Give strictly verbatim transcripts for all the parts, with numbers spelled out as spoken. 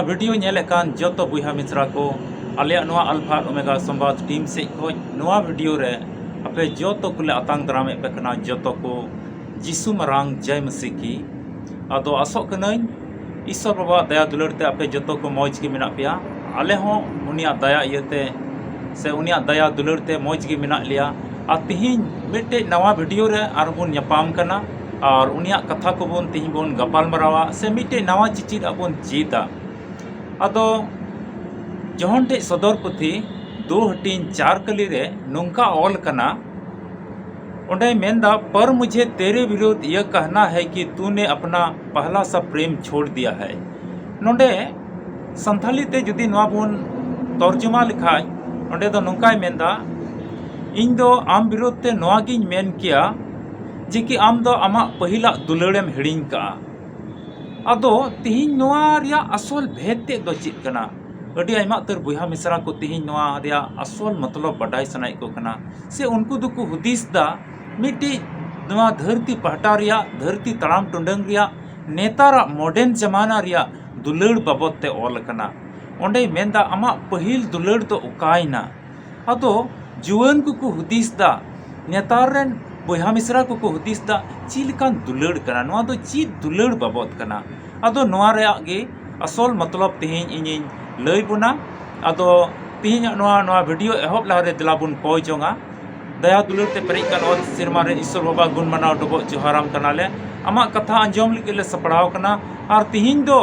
Video ᱧᱮᱞᱮᱫ ᱠᱟᱱ ᱡᱚᱛᱚ ᱵᱚᱭᱦᱟ ᱢᱤᱥᱨᱟ ᱠᱚ, ᱟᱞᱮᱭᱟᱜ ᱱᱚᱣᱟ ᱟᱞᱯᱷᱟ ᱟᱨ ᱳᱢᱮᱜᱟ ᱥᱚᱢᱵᱟᱫ ᱴᱤᱢ ᱥᱮᱫ ᱠᱷᱚᱱ ᱱᱚᱣᱟ ᱵᱷᱤᱰᱤᱭᱳ ᱨᱮ ᱟᱯᱮ ᱡᱚᱛᱚ ᱠᱚᱞᱮ ᱟᱛᱟᱝ ᱫᱟᱨᱟᱢᱮᱫ ᱯᱮ ᱠᱟᱱᱟ᱾ ᱡᱚᱛᱚ ᱠᱚ ᱡᱤᱥᱩ ᱢᱟᱨᱟᱝ ᱡᱟᱭ ᱢᱟᱹᱥᱤ ᱠᱤ᱾ ᱟᱫᱚ ᱟᱥᱚᱜ ᱠᱟᱹᱱᱟᱹᱧ ᱤᱥᱚᱨ ᱵᱟᱵᱟᱣᱟᱜ ᱫᱟᱭᱟ ᱫᱩᱞᱟᱹᱲ ᱛᱮ ᱟᱯᱮ ᱡᱚᱛᱚ ᱠᱚ ᱢᱚᱡᱽ ᱜᱮ ᱢᱮᱱᱟᱜ ᱯᱮᱭᱟ᱾ ᱟᱞᱮ ᱦᱚᱸ ᱩᱱᱤᱭᱟᱜ ᱫᱟᱭᱟ ᱤᱭᱟᱹᱛᱮ ᱥᱮ ᱩᱱᱤᱭᱟᱜ ᱫᱟᱭᱟ ᱫᱩᱞᱟᱹᱲ ᱛᱮ ᱢᱚᱡᱽ ᱜᱮ ᱢᱮᱱᱟᱜ ᱞᱮᱭᱟ᱾ ᱟᱨ ᱛᱤᱦᱤᱧ ᱢᱤᱫᱴᱮᱡ ᱱᱟᱣᱟ ᱵᱷᱤᱰᱤᱭᱳ ᱨᱮ ᱟᱨᱵᱚᱱ ᱧᱟᱯᱟᱢ ᱠᱟᱱᱟ ᱟᱨ ᱩᱱᱤᱭᱟᱜ ᱠᱟᱛᱷᱟ ᱠᱚᱵᱚᱱ ᱛᱤᱦᱤᱧ ᱵᱚᱱ ᱜᱟᱯᱟᱞ ᱢᱟᱨᱟᱣᱟ ᱥᱮ ᱢᱤᱫᱴᱮᱡ ᱱᱟᱣᱟ ᱪᱮᱪᱮᱫ ᱟᱜ ᱵᱚᱱ ᱪᱮᱫᱟ᱾ ᱟᱫᱚ ᱡᱚᱦᱚᱱ ᱴᱷᱮᱡ ᱥᱚᱫᱚᱨ ᱯᱩᱛᱷᱤ ᱫᱩ ᱦᱟᱹᱴᱤᱧ ᱪᱟᱨ ᱠᱟᱹᱞᱤ ᱨᱮ ᱱᱚᱝᱠᱟ ᱚᱞ ᱠᱟᱱᱟ, ᱚᱸᱰᱮᱭ ᱢᱮᱱᱫᱟ, "ᱯᱟᱨ ᱢᱩᱡᱷᱮ ᱛᱮᱨᱮ ᱵᱤᱨᱩᱫᱷ ᱭᱮ ᱠᱟᱦᱱᱟ ᱦᱟᱭ ᱠᱤ ᱛᱩᱱᱮ ᱟᱯᱱᱟ ᱯᱟᱦᱞᱟ ᱥᱟ ᱯᱨᱮᱢ ᱪᱷᱳᱲ ᱫᱤᱭᱟ ᱦᱟᱭ᱾" ᱱᱚᱰᱮ ᱥᱟᱱᱛᱷᱟᱞᱤ ᱛᱮ ᱡᱩᱫᱤ ᱱᱚᱣᱟ ᱵᱚᱱ ᱛᱚᱨᱡᱚᱢᱟ ᱞᱮᱠᱷᱟᱡ, ᱚᱸᱰᱮ ᱫᱚ ᱱᱚᱝᱠᱟᱭ ᱢᱮᱱᱫᱟ, "ᱤᱧ ᱫᱚ ᱟᱢ ᱵᱤᱨᱩᱫᱷ ᱛᱮ ᱱᱚᱣᱟ ᱜᱤᱧ ᱢᱮᱱ ᱠᱮᱭᱟ ᱡᱮ ᱠᱤ ᱟᱢ ᱫᱚ ᱟᱢᱟᱜ ᱯᱟᱹᱦᱤᱞᱟᱜ ᱫᱩᱞᱟᱹᱲᱮᱢ ᱦᱤᱲᱤᱧ ᱠᱟᱜᱼᱟ᱾" ᱟᱫᱚ ᱛᱤᱦᱤᱧ ᱱᱚᱣᱟ ᱨᱮᱭᱟᱜ ᱟᱥᱚᱞ ᱵᱷᱮᱫ ᱛᱮᱫ ᱫᱚ ᱪᱮᱫ ᱠᱟᱱᱟ? ᱟᱹᱰᱤ ᱟᱭᱢᱟ ᱩᱛᱟᱹᱨ ᱵᱚᱭᱦᱟ ᱢᱤᱥᱨᱟ ᱠᱚ ᱛᱤᱦᱤᱧ ᱱᱚᱣᱟ ᱨᱮᱭᱟᱜ ᱟᱥᱚᱞ ᱢᱚᱛᱞᱚᱵ ᱵᱟᱰᱟᱭ ᱥᱟᱱᱟᱭᱮᱫ ᱠᱚ ᱠᱟᱱᱟ, ᱥᱮ ᱩᱱᱠᱩ ᱫᱚᱠᱚ ᱦᱩᱫᱤᱥ ᱫᱟ ᱢᱤᱫᱴᱤᱡ ᱱᱚᱣᱟ ᱫᱷᱟᱹᱨᱛᱤ ᱯᱟᱦᱴᱟ ᱨᱮᱭᱟᱜ, ᱫᱷᱟᱹᱨᱛᱤ ᱛᱟᱲᱟᱢ ᱴᱩᱰᱟᱹᱝ ᱨᱮᱭᱟᱜ, ᱱᱮᱛᱟᱨᱟᱜ ᱢᱚᱰᱮᱨᱱ ᱡᱟᱢᱟᱱᱟ ᱨᱮᱭᱟᱜ ᱫᱩᱞᱟᱹᱲ ᱵᱟᱵᱚᱫ ᱛᱮ ᱚᱞ ᱟᱠᱟᱱᱟ᱾ ᱚᱸᱰᱮᱭ ᱢᱮᱱᱫᱟ, ᱟᱢᱟᱜ ᱯᱟᱹᱦᱤᱞ ᱫᱩᱞᱟᱹᱲ ᱫᱚ ᱚᱠᱟᱭᱮᱱᱟ? ᱟᱫᱚ ᱡᱩᱣᱟᱹᱱ ᱠᱚᱠᱚ ᱦᱩᱫᱤᱥ ᱫᱟ, ᱱᱮᱛᱟᱨ ᱨᱮᱱ ᱵᱚᱭᱦᱟ ᱢᱤᱥᱨᱟ ᱠᱚᱠᱚ ᱦᱩᱫᱤᱥ ᱫᱟ, ᱪᱮᱫ ᱞᱮᱠᱟᱱ ᱫᱩᱞᱟᱹᱲ ᱠᱟᱱᱟ? ᱱᱚᱣᱟ ᱫᱚ ᱪᱮᱫ ᱫᱩᱞᱟᱹᱲ ᱵᱟᱵᱚᱫ ᱠᱟᱱᱟ? ᱟᱫᱚ ᱱᱚᱣᱟ ᱨᱮᱭᱟᱜ ᱜᱮ ᱟᱥᱚᱞ ᱢᱚᱛᱞᱚᱵ ᱛᱮᱦᱮᱧ ᱤᱧᱤᱧ ᱞᱟᱹᱭ ᱵᱚᱱᱟ᱾ ᱟᱫᱚ ᱛᱮᱦᱮᱧᱟᱜ ᱱᱚᱣᱟ, ᱱᱚᱣᱟ ᱵᱷᱤᱰᱤᱭᱳ ᱮᱦᱚᱵ ᱞᱟᱦᱟᱨᱮ ᱫᱮᱞᱟ ᱵᱚᱱ ᱠᱚᱭ ᱡᱚᱝᱟ᱾ ᱫᱟᱭᱟ ᱫᱩᱞᱟᱹᱲ ᱛᱮ ᱯᱮᱨᱮᱡ ᱠᱟᱱ ᱚᱛ ᱥᱮᱨᱢᱟ ᱨᱮ ᱤᱥᱚᱨ ᱵᱟᱵᱟ ᱜᱩᱱ ᱢᱟᱱᱟᱣ ᱰᱚᱵᱚᱜ ᱡᱚᱦᱟᱨᱟᱢ ᱠᱟᱱᱟᱞᱮ᱾ ᱟᱢᱟᱜ ᱠᱟᱛᱷᱟ ᱟᱸᱡᱚᱢ ᱞᱟᱹᱜᱤᱫ ᱞᱮ ᱥᱟᱯᱲᱟᱣ ᱠᱟᱱᱟ᱾ ᱟᱨ ᱛᱤᱦᱤᱧ ᱫᱚ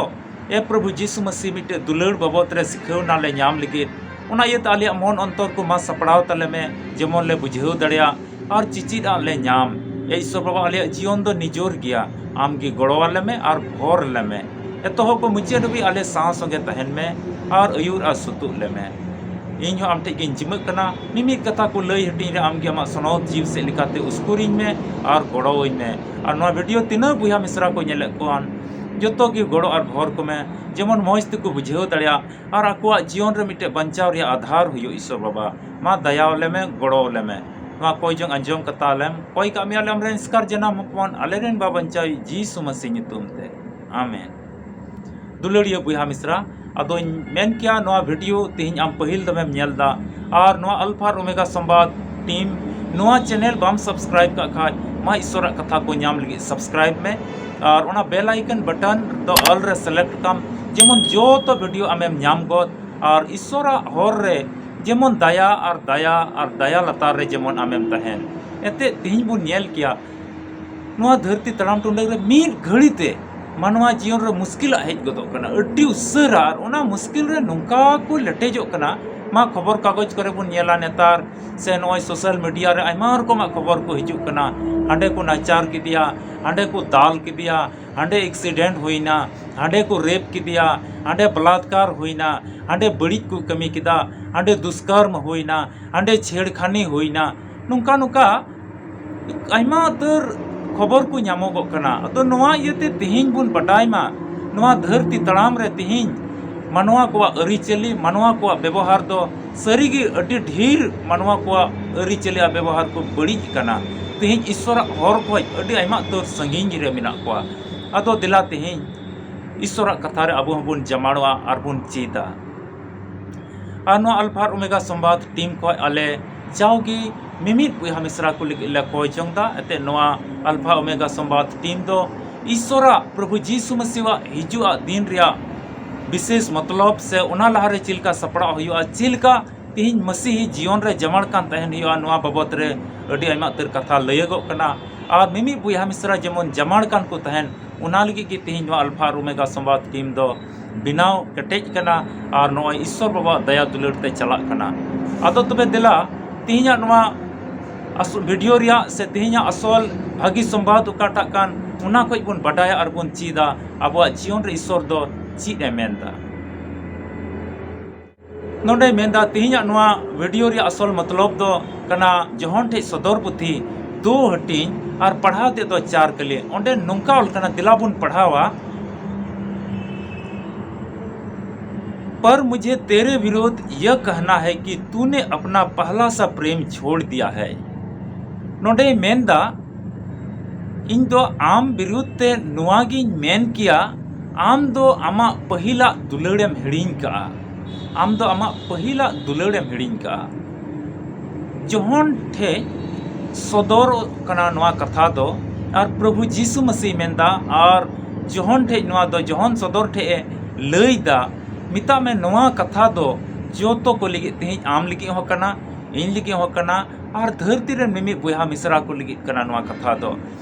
ᱮ ᱯᱨᱚᱵᱷᱩ ᱡᱤᱥᱩ ᱢᱟᱹᱥᱤ ᱢᱤᱫᱴᱮᱡ ᱫᱩᱞᱟᱹᱲ ᱵᱟᱵᱚᱫ ᱨᱮ ᱥᱤᱠᱷᱟᱹᱣᱱᱟ ᱞᱮ ᱧᱟᱢ ᱞᱟᱹᱜᱤᱫ᱾ ᱚᱱᱟ ᱤᱭᱟᱹᱛᱮ ᱟᱞᱮᱭᱟᱜ ᱢᱚᱱ ᱚᱱᱛᱚᱨ ᱠᱚ ᱢᱟ ᱥᱟᱯᱲᱟᱣ ᱛᱟᱞᱮ ᱢᱮ, ᱡᱮᱢᱚᱱ ᱞᱮ ᱵᱩᱡᱷᱟᱹᱣ ᱫᱟᱲᱮᱭᱟᱜ ᱟᱨ ᱪᱮᱪᱮᱫ ᱟᱜ ᱞᱮ ᱧᱟᱢ᱾ ᱮ ᱤᱥᱚᱨ ᱵᱟᱵᱟ, ᱟᱞᱮᱭᱟᱜ ᱡᱤᱭᱚᱱ ᱫᱚ ᱱᱤᱡᱚᱨ ᱜᱮᱭᱟ, ᱟᱢ ᱜᱮ ᱜᱚᱲᱚ ᱟᱞᱮ ᱢᱮ ᱟᱨ ᱵᱷᱚᱨ ᱟᱞᱮ ᱢᱮ᱾ ᱮᱛᱚᱦᱚᱵ ᱠᱷᱚᱱ ᱢᱩᱪᱟᱹᱫ ᱦᱟᱹᱵᱤᱡ ᱟᱞᱮ ᱥᱟᱶ ᱥᱚᱸᱜᱮ ᱛᱟᱦᱮᱱ ᱢᱮ ᱟᱨ ᱟᱹᱭᱩᱨ ᱟᱨ ᱥᱩᱛᱩᱜ ᱞᱮ ᱢᱮ᱾ ᱤᱧ ᱦᱚᱸ ᱟᱢ ᱴᱷᱮᱡ ᱜᱤᱧ ᱡᱤᱢᱟᱹᱜ ᱠᱟᱱᱟ᱾ ᱢᱤᱢᱤᱫ ᱠᱟᱛᱷᱟ ᱠᱚ ᱞᱟᱹᱭ ᱦᱟᱹᱴᱤᱧ ᱨᱮ ᱟᱢ ᱜᱮ ᱟᱢᱟᱜ ᱥᱚᱱᱚᱛ ᱡᱤᱣᱤ ᱥᱮᱫ ᱞᱮᱠᱟᱛᱮ ᱩᱥᱠᱩᱨᱤᱧ ᱢᱮ ᱟᱨ ᱜᱚᱲᱚᱣᱟᱹᱧ ᱢᱮ᱾ ᱟᱨ ᱱᱚᱣᱟ ᱵᱷᱤᱰᱤᱭᱳ ᱛᱤᱱᱟᱹᱜ ᱵᱚᱭᱦᱟ ᱢᱤᱥᱨᱟ ᱠᱚ ᱧᱮᱞᱮᱫ ᱠᱚᱣᱟ, ᱡᱚᱛᱚ ᱜᱮ ᱜᱚᱲᱚ ᱟᱨ ᱵᱷᱚᱨ ᱠᱚᱢᱮ, ᱡᱮᱢᱚᱱ ᱢᱚᱡᱽ ᱛᱮᱠᱚ ᱵᱩᱡᱷᱟᱹᱣ ᱫᱟᱲᱮᱭᱟᱜ ᱟᱨ ᱟᱠᱚᱣᱟᱜ ᱡᱤᱭᱚᱱ ᱨᱮ ᱢᱤᱫᱴᱮᱡ ᱵᱟᱧᱪᱟᱣ ᱨᱮᱭᱟᱜ ᱟᱫᱷᱟᱨ ᱦᱩᱭᱩᱜ᱾ ᱤᱥᱚᱨ ᱵᱟᱵᱟ, ᱢᱟ ᱫᱟᱭᱟ ᱟᱞᱮ ᱢᱮ, ᱜᱚᱲᱚ ᱟᱞᱮ ᱢᱮ᱾ ᱱᱚᱣᱟ ᱠᱚᱭ ᱡᱚᱝ ᱟᱸᱡᱚᱢ ᱠᱟᱛᱟ ᱟᱞᱮᱢ᱾ ᱠᱚᱭ ᱠᱟᱜ ᱢᱮᱭᱟ ᱞᱮ ᱟᱢᱨᱮᱱ ᱮᱥᱠᱟᱨ ᱡᱟᱱᱟᱢ ᱦᱚᱯᱚᱱ, ᱟᱞᱮᱨᱮᱱ ᱵᱟ ᱵᱟᱧᱪᱟᱣᱤᱡ ᱡᱤᱥᱩ ᱢᱟᱹᱥᱤ ᱧᱩᱛᱩᱢ ᱛᱮ᱾ ᱟᱢᱮᱱ᱾ ᱫᱩᱞᱟᱹᱲᱤᱭᱟᱹ ᱵᱚᱭᱦᱟ ᱢᱤᱥᱨᱟ, ᱟᱫᱚᱧ ᱢᱮᱱ ᱠᱮᱭᱟ, ᱱᱚᱣᱟ ᱵᱷᱤᱰᱤᱭᱳ ᱛᱮᱦᱮᱧ ᱟᱢ ᱯᱟᱹᱦᱤᱞ ᱫᱚᱢᱮᱢ ᱧᱮᱞ ᱮᱫᱟ, ᱟᱨ ᱱᱚᱣᱟ ᱟᱞᱯᱷᱟ ᱟᱨ ᱳᱢᱮᱜᱟ ᱥᱚᱢᱵᱟᱫ ᱴᱤᱢ ᱱᱚᱣᱟ ᱪᱮᱱᱮᱞ ᱵᱟᱢ ᱥᱟᱵᱥᱠᱨᱟᱭᱤᱵ ᱠᱟᱜ ᱠᱷᱟᱡ, ᱢᱟ ᱤᱥᱥᱚᱨᱟᱜ ᱠᱟᱛᱷᱟ ᱠᱚ ᱧᱟᱢ ᱞᱟᱹᱜᱤᱫ ᱥᱟᱵᱥᱠᱨᱟᱭᱤᱵ ᱢᱮ, ᱟᱨ ᱚᱱᱟ ᱵᱮᱞ ᱟᱭᱠᱚᱱ ᱵᱟᱴᱚᱱ ᱫᱚ ᱚᱞ ᱨᱮ ᱥᱤᱞᱮᱠᱴ ᱠᱟᱢ, ᱡᱮᱢᱚᱱ ᱡᱚᱛᱚ ᱵᱷᱤᱰᱤᱭᱳ ᱟᱢᱮᱢ ᱧᱟᱢ ᱜᱚᱫ, ᱟᱨ ᱤᱥᱥᱚᱨᱟᱜ ᱦᱚᱨ ᱨᱮ ᱡᱮᱢᱚᱱ ᱫᱟᱭᱟ ᱟᱨ ᱫᱟᱭᱟ ᱟᱨ ᱫᱟᱭᱟ ᱞᱟᱛᱟᱨ ᱨᱮ ᱡᱮᱢᱚᱱ ᱟᱢᱮᱢ ᱛᱟᱦᱮᱱ᱾ ᱮᱱᱛᱮᱫ, ᱛᱮᱦᱮᱧ ᱵᱚᱱ ᱧᱮᱞ ᱠᱮᱭᱟ, ᱱᱚᱣᱟ ᱫᱷᱟᱹᱨᱛᱤ ᱛᱟᱲᱟᱢ ᱴᱩᱰᱟᱹᱝ ᱨᱮ ᱢᱤᱫ ᱜᱷᱟᱹᱲᱤ ᱛᱮ ᱢᱟᱱᱣᱟ ᱡᱤᱭᱚᱱ ᱨᱮ ᱢᱩᱥᱠᱤᱞᱟᱜ ᱦᱮᱡ ᱜᱚᱫᱚᱜ ᱠᱟᱱᱟ ᱟᱹᱰᱤ ᱩᱥᱟᱹᱨᱟ, ᱟᱨ ᱚᱱᱟ ᱢᱩᱥᱠᱤᱞ ᱨᱮ ᱱᱚᱝᱠᱟ ᱠᱚ ᱞᱮᱴᱮᱡᱚᱜ ᱠᱟᱱᱟ᱾ ᱢᱟ ᱠᱷᱚᱵᱚᱨ ᱠᱟᱜᱚᱡᱽ ᱠᱚᱨᱮ ᱵᱚᱱ ᱧᱮᱞᱟ ᱱᱮᱛᱟᱨ, ᱥᱮ ᱱᱚᱜᱼᱚᱭ ᱥᱳᱥᱟᱞ ᱢᱤᱰᱤᱭᱟ ᱨᱮ ᱟᱭᱢᱟ ᱨᱚᱠᱚᱢᱟᱜ ᱠᱷᱚᱵᱚᱨ ᱠᱚ ᱦᱤᱡᱩᱜ ᱠᱟᱱᱟ᱾ ᱦᱟᱸᱰᱮ ᱠᱚ ᱱᱟᱪᱟᱨ ᱠᱮᱫᱮᱭᱟ, ᱦᱟᱸᱰᱮ ᱠᱚ ᱫᱟᱞ ᱠᱮᱫᱮᱭᱟ, ᱦᱟᱸᱰᱮ ᱮᱠᱥᱤᱰᱮᱱᱴ ᱦᱩᱭᱱᱟ, ᱦᱟᱸᱰᱮ ᱠᱚ ᱨᱮᱯ ᱠᱮᱫᱮᱭᱟ, ᱦᱟᱸᱰᱮ ᱵᱟᱞᱟᱛᱠᱟᱨ ᱦᱩᱭᱱᱟ, ᱦᱟᱸᱰᱮ ᱵᱟᱹᱲᱤᱡ ᱠᱚ ᱠᱟᱹᱢᱤ ᱠᱮᱫᱟ, ᱦᱟᱸᱰᱮ ᱫᱩᱥᱠᱚᱨᱢ ᱦᱩᱭᱱᱟ, ᱦᱟᱸᱰᱮ ᱪᱷᱮᱲᱠᱷᱟᱱᱤ ᱦᱩᱭᱱᱟ᱾ ᱱᱚᱝᱠᱟ ᱱᱚᱝᱠᱟ ᱟᱭᱢᱟ ᱩᱛᱟᱹᱨ ᱠᱷᱚᱵᱚᱨ ᱠᱚ ᱧᱟᱢᱚᱜᱚᱜ ᱠᱟᱱᱟ᱾ ᱟᱫᱚ ᱱᱚᱣᱟ ᱤᱭᱟᱹᱛᱮ ᱛᱮᱦᱮᱧ ᱵᱚᱱ ᱵᱟᱰᱟᱭ ᱢᱟ, ᱱᱚᱣᱟ ᱫᱷᱟᱹᱨᱛᱤ ᱛᱟᱲᱟᱢ ᱨᱮ ᱛᱮᱦᱮᱧ ᱢᱟᱱᱣᱟ ᱠᱚᱣᱟᱜ ᱟᱹᱨᱤᱪᱟᱹᱞᱤ, ᱢᱟᱱᱣᱟ ᱠᱚᱣᱟᱜ ᱵᱮᱵᱚᱦᱟᱨ ᱫᱚ ᱥᱟᱹᱨᱤᱜᱮ ᱟᱹᱰᱤ ᱰᱷᱮᱨ ᱢᱟᱱᱣᱟ ᱠᱚᱣᱟᱜ ᱟᱹᱨᱤᱪᱟᱹᱞᱤ ᱟᱨ ᱵᱮᱵᱚᱦᱟᱨ ᱠᱚ ᱵᱟᱹᱲᱤᱡ ᱟᱠᱟᱱᱟ᱾ ᱛᱮᱦᱮᱧ ᱤᱥᱥᱚᱨᱟᱜ ᱦᱚᱨ ᱠᱷᱚᱡ ᱟᱹᱰᱤ ᱟᱭᱢᱟ ᱩᱛᱟᱹᱨ ᱥᱟᱺᱜᱤᱧ ᱨᱮ ᱢᱮᱱᱟᱜ ᱠᱚᱣᱟ᱾ ᱟᱫᱚ ᱫᱮᱞᱟ ᱛᱮᱦᱮᱧ ᱤᱥᱥᱚᱨᱟᱜ ᱠᱟᱛᱷᱟ ᱨᱮ ᱟᱵᱚ ᱦᱚᱸᱵᱚᱱ ᱡᱟᱢᱟᱲᱚᱜᱼᱟ ᱟᱨ ᱵᱚᱱ ᱪᱮᱫᱟ᱾ ᱟᱨ ᱱᱚᱣᱟ ᱟᱞᱯᱷᱟ ᱟᱨ ᱳᱢᱮᱜᱟ ᱥᱚᱢᱵᱟᱫ ᱴᱤᱢ ᱠᱷᱚᱡ ᱟᱞᱮ ᱡᱟᱣᱜᱮ ᱢᱤᱢᱤᱫ ᱵᱚᱭᱦᱟ ᱢᱤᱥᱨᱟ ᱠᱚ ᱞᱟᱹᱜᱤᱫ ᱞᱮ ᱠᱚᱭ ᱡᱚᱝ ᱫᱟ᱾ ᱮᱱᱛᱮᱫ, ᱱᱚᱣᱟ ᱟᱞᱯᱷᱟ ᱳᱢᱮᱜᱟ ᱥᱚᱢᱵᱟᱫ ᱴᱤᱢ ᱫᱚ ᱤᱥᱥᱚᱨᱟᱜ, ᱯᱨᱚᱵᱷᱩ ᱡᱤᱥᱩ ᱢᱟᱹᱥᱤᱣᱟᱜ ᱦᱤᱡᱩᱜ ᱟᱜ ᱫᱤᱱ ᱨᱮᱭᱟᱜ ᱵᱤᱥᱮᱥ ᱢᱚᱛᱞᱚᱵ ᱥᱮ ᱚᱱᱟ ᱞᱟᱦᱟᱨᱮ ᱪᱮᱫ ᱞᱮᱠᱟ ᱥᱟᱯᱲᱟᱣ ᱦᱩᱭᱩᱜᱼᱟ, ᱪᱮᱫ ᱞᱮᱠᱟ ᱛᱮᱦᱮᱧ ᱢᱟᱹᱥᱤᱦᱤ ᱡᱤᱭᱚᱱ ᱨᱮ ᱡᱟᱢᱟᱲ ᱠᱟᱱ ᱛᱟᱦᱮᱱ ᱦᱩᱭᱩᱜᱼᱟ, ᱱᱚᱣᱟ ᱵᱟᱵᱚᱛ ᱨᱮ ᱟᱹᱰᱤ ᱟᱭᱢᱟ ᱩᱛᱟᱹᱨ ᱠᱟᱛᱷᱟ ᱞᱟᱹᱭᱟᱹᱜᱚᱜ ᱠᱟᱱᱟ᱾ ᱟᱨ ᱢᱤᱢᱤᱫ ᱵᱚᱭᱦᱟ ᱢᱤᱥᱨᱟ ᱡᱮᱢᱚᱱ ᱡᱟᱢᱟᱲ ᱠᱟᱱ ᱠᱚ ᱛᱟᱦᱮᱱ, ᱚᱱᱟ ᱞᱟᱹᱜᱤᱫ ᱜᱮ ᱛᱮᱦᱮᱧ ᱱᱚᱣᱟ ᱟᱞᱯᱷᱟ ᱟᱨ ᱳᱢᱮᱜᱟ ᱥᱚᱢᱵᱟᱫ ᱴᱤᱢ ᱫᱚ ᱵᱮᱱᱟᱣ ᱠᱮᱴᱮᱡ ᱠᱟᱱᱟ ᱟᱨ ᱱᱚᱜᱼᱚᱭ ᱤᱥᱥᱚᱨ ᱵᱟᱵᱟᱣᱟᱜ ᱫᱟᱭᱟ ᱫᱩᱞᱟᱹᱲ ᱛᱮ ᱪᱟᱞᱟᱜ ᱠᱟᱱᱟ᱾ ᱟᱫᱚ ᱛᱚᱵᱮ ᱫᱮᱞᱟ, ᱛᱮᱦᱮᱧᱟᱜ ᱱᱚᱣᱟ ᱟᱥ-, ᱵᱷᱤᱰᱤᱭᱳ ᱨᱮᱭᱟᱜ ᱥᱮ ᱛᱮᱦᱮᱧᱟᱜ ᱟᱥᱚᱞ ᱵᱷᱟᱹᱜᱤ ᱥᱚᱢᱵᱟᱫ ᱚᱠᱟᱴᱟᱜ ᱠᱟᱱ, ᱚᱱᱟ ᱠᱷᱚᱡ ᱵᱚᱱ ᱵᱟᱰᱟᱭᱟ ᱟᱨ ᱵᱚᱱ ᱪᱮᱫᱟ ᱟᱵᱚᱣᱟᱜ ᱡᱤᱭᱚᱱ ᱨᱮ ᱤᱥᱥᱚᱨ ᱫᱚ ᱪᱮᱫ ᱮ ᱢᱮᱱᱫᱟ᱾ ᱱᱚᱰᱮᱭ ᱢᱮᱱᱫᱟ, ᱛᱮᱦᱮᱧᱟᱜ ᱱᱚᱣᱟ ᱵᱷᱤᱰᱤᱭᱳ ᱨᱮᱭᱟᱜ ᱟᱥᱚᱞ ᱢᱚᱛᱞᱚᱵ ᱫᱚ ᱠᱟᱱᱟ ᱡᱚᱦᱚᱱ ᱴᱷᱮᱡ ᱥᱚᱫᱚᱨ ᱯᱩᱛᱷᱤ ᱫᱩ ᱦᱟᱹᱴᱤᱧ, ᱟᱨ ᱯᱟᱲᱦᱟᱣ ᱛᱮᱫ ᱫᱚ ᱪᱟᱨ ᱠᱟᱹᱞᱤ᱾ ᱚᱸᱰᱮ ᱱᱚᱝᱠᱟ ᱚᱞ ᱠᱟᱱᱟ, ᱫᱮᱞᱟ ᱵᱚᱱ ᱯᱟᱲᱦᱟᱣᱟ᱾ पर मुझे तेरे विरुद्ध यह कहना है कि तूने अपना पहला सा प्रेम छोड़ दिया है। ᱱᱚᱰᱮᱭ ᱢᱮᱱᱫᱟ, ᱤᱧ ᱫᱚ ᱟᱢ ᱵᱤᱨᱩᱫᱷ ᱛᱮ ᱱᱚᱣᱟ ᱜᱤᱧ ᱢᱮᱱ ᱠᱮᱭᱟ, ᱟᱢ ᱫᱚ ᱟᱢᱟᱜ ᱯᱟᱹᱦᱤᱞᱟᱜ ᱫᱩᱞᱟᱹᱲᱮᱢ ᱦᱤᱲᱤᱧ ᱠᱟᱜᱼᱟ᱾ ᱟᱢ ᱫᱚ ᱟᱢᱟᱜ ᱯᱟᱹᱦᱤᱞᱟᱜ ᱫᱩᱞᱟᱹᱲᱮᱢ ᱦᱤᱲᱤᱧ ᱠᱟᱜᱼᱟ᱾ ᱡᱚᱦᱚᱱ ᱴᱷᱮᱡ ᱥᱚᱫᱚᱨᱚᱜ ᱠᱟᱱᱟ ᱱᱚᱣᱟ ᱠᱟᱛᱷᱟ ᱫᱚ, ᱟᱨ ᱯᱨᱚᱵᱷᱩ ᱡᱤᱥᱩ ᱢᱟᱹᱥᱤ ᱢᱮᱱᱫᱟ, ᱟᱨ ᱡᱚᱦᱚᱱ ᱴᱷᱮᱡ ᱱᱚᱣᱟ ᱫᱚ ᱡᱚᱦᱚᱱ ᱥᱚᱫᱚᱨ ᱴᱷᱮᱡ ᱮ ᱞᱟᱹᱭᱫᱟ, ᱢᱮᱛᱟᱜ ᱢᱮ, ᱱᱚᱣᱟ ᱠᱟᱛᱷᱟ ᱫᱚ ᱡᱚᱛᱚ ᱠᱚ ᱞᱟᱹᱜᱤᱫ, ᱛᱮᱦᱮᱧ ᱟᱢ ᱞᱟᱹᱜᱤᱫ ᱦᱚᱸ ᱠᱟᱱᱟ, ᱤᱧ ᱞᱟᱹᱜᱤᱫ ᱦᱚᱸ ᱠᱟᱱᱟ, ᱟᱨ ᱫᱷᱟᱹᱨᱛᱤ ᱨᱮᱱ ᱢᱤᱢᱤᱫ ᱵᱚᱭᱦᱟ ᱢᱤᱥᱨᱟ ᱠᱚ ᱞᱟᱹᱜᱤᱫ ᱠᱟᱱᱟ ᱱᱚᱣᱟ ᱠᱟᱛᱷᱟ ᱫᱚ᱾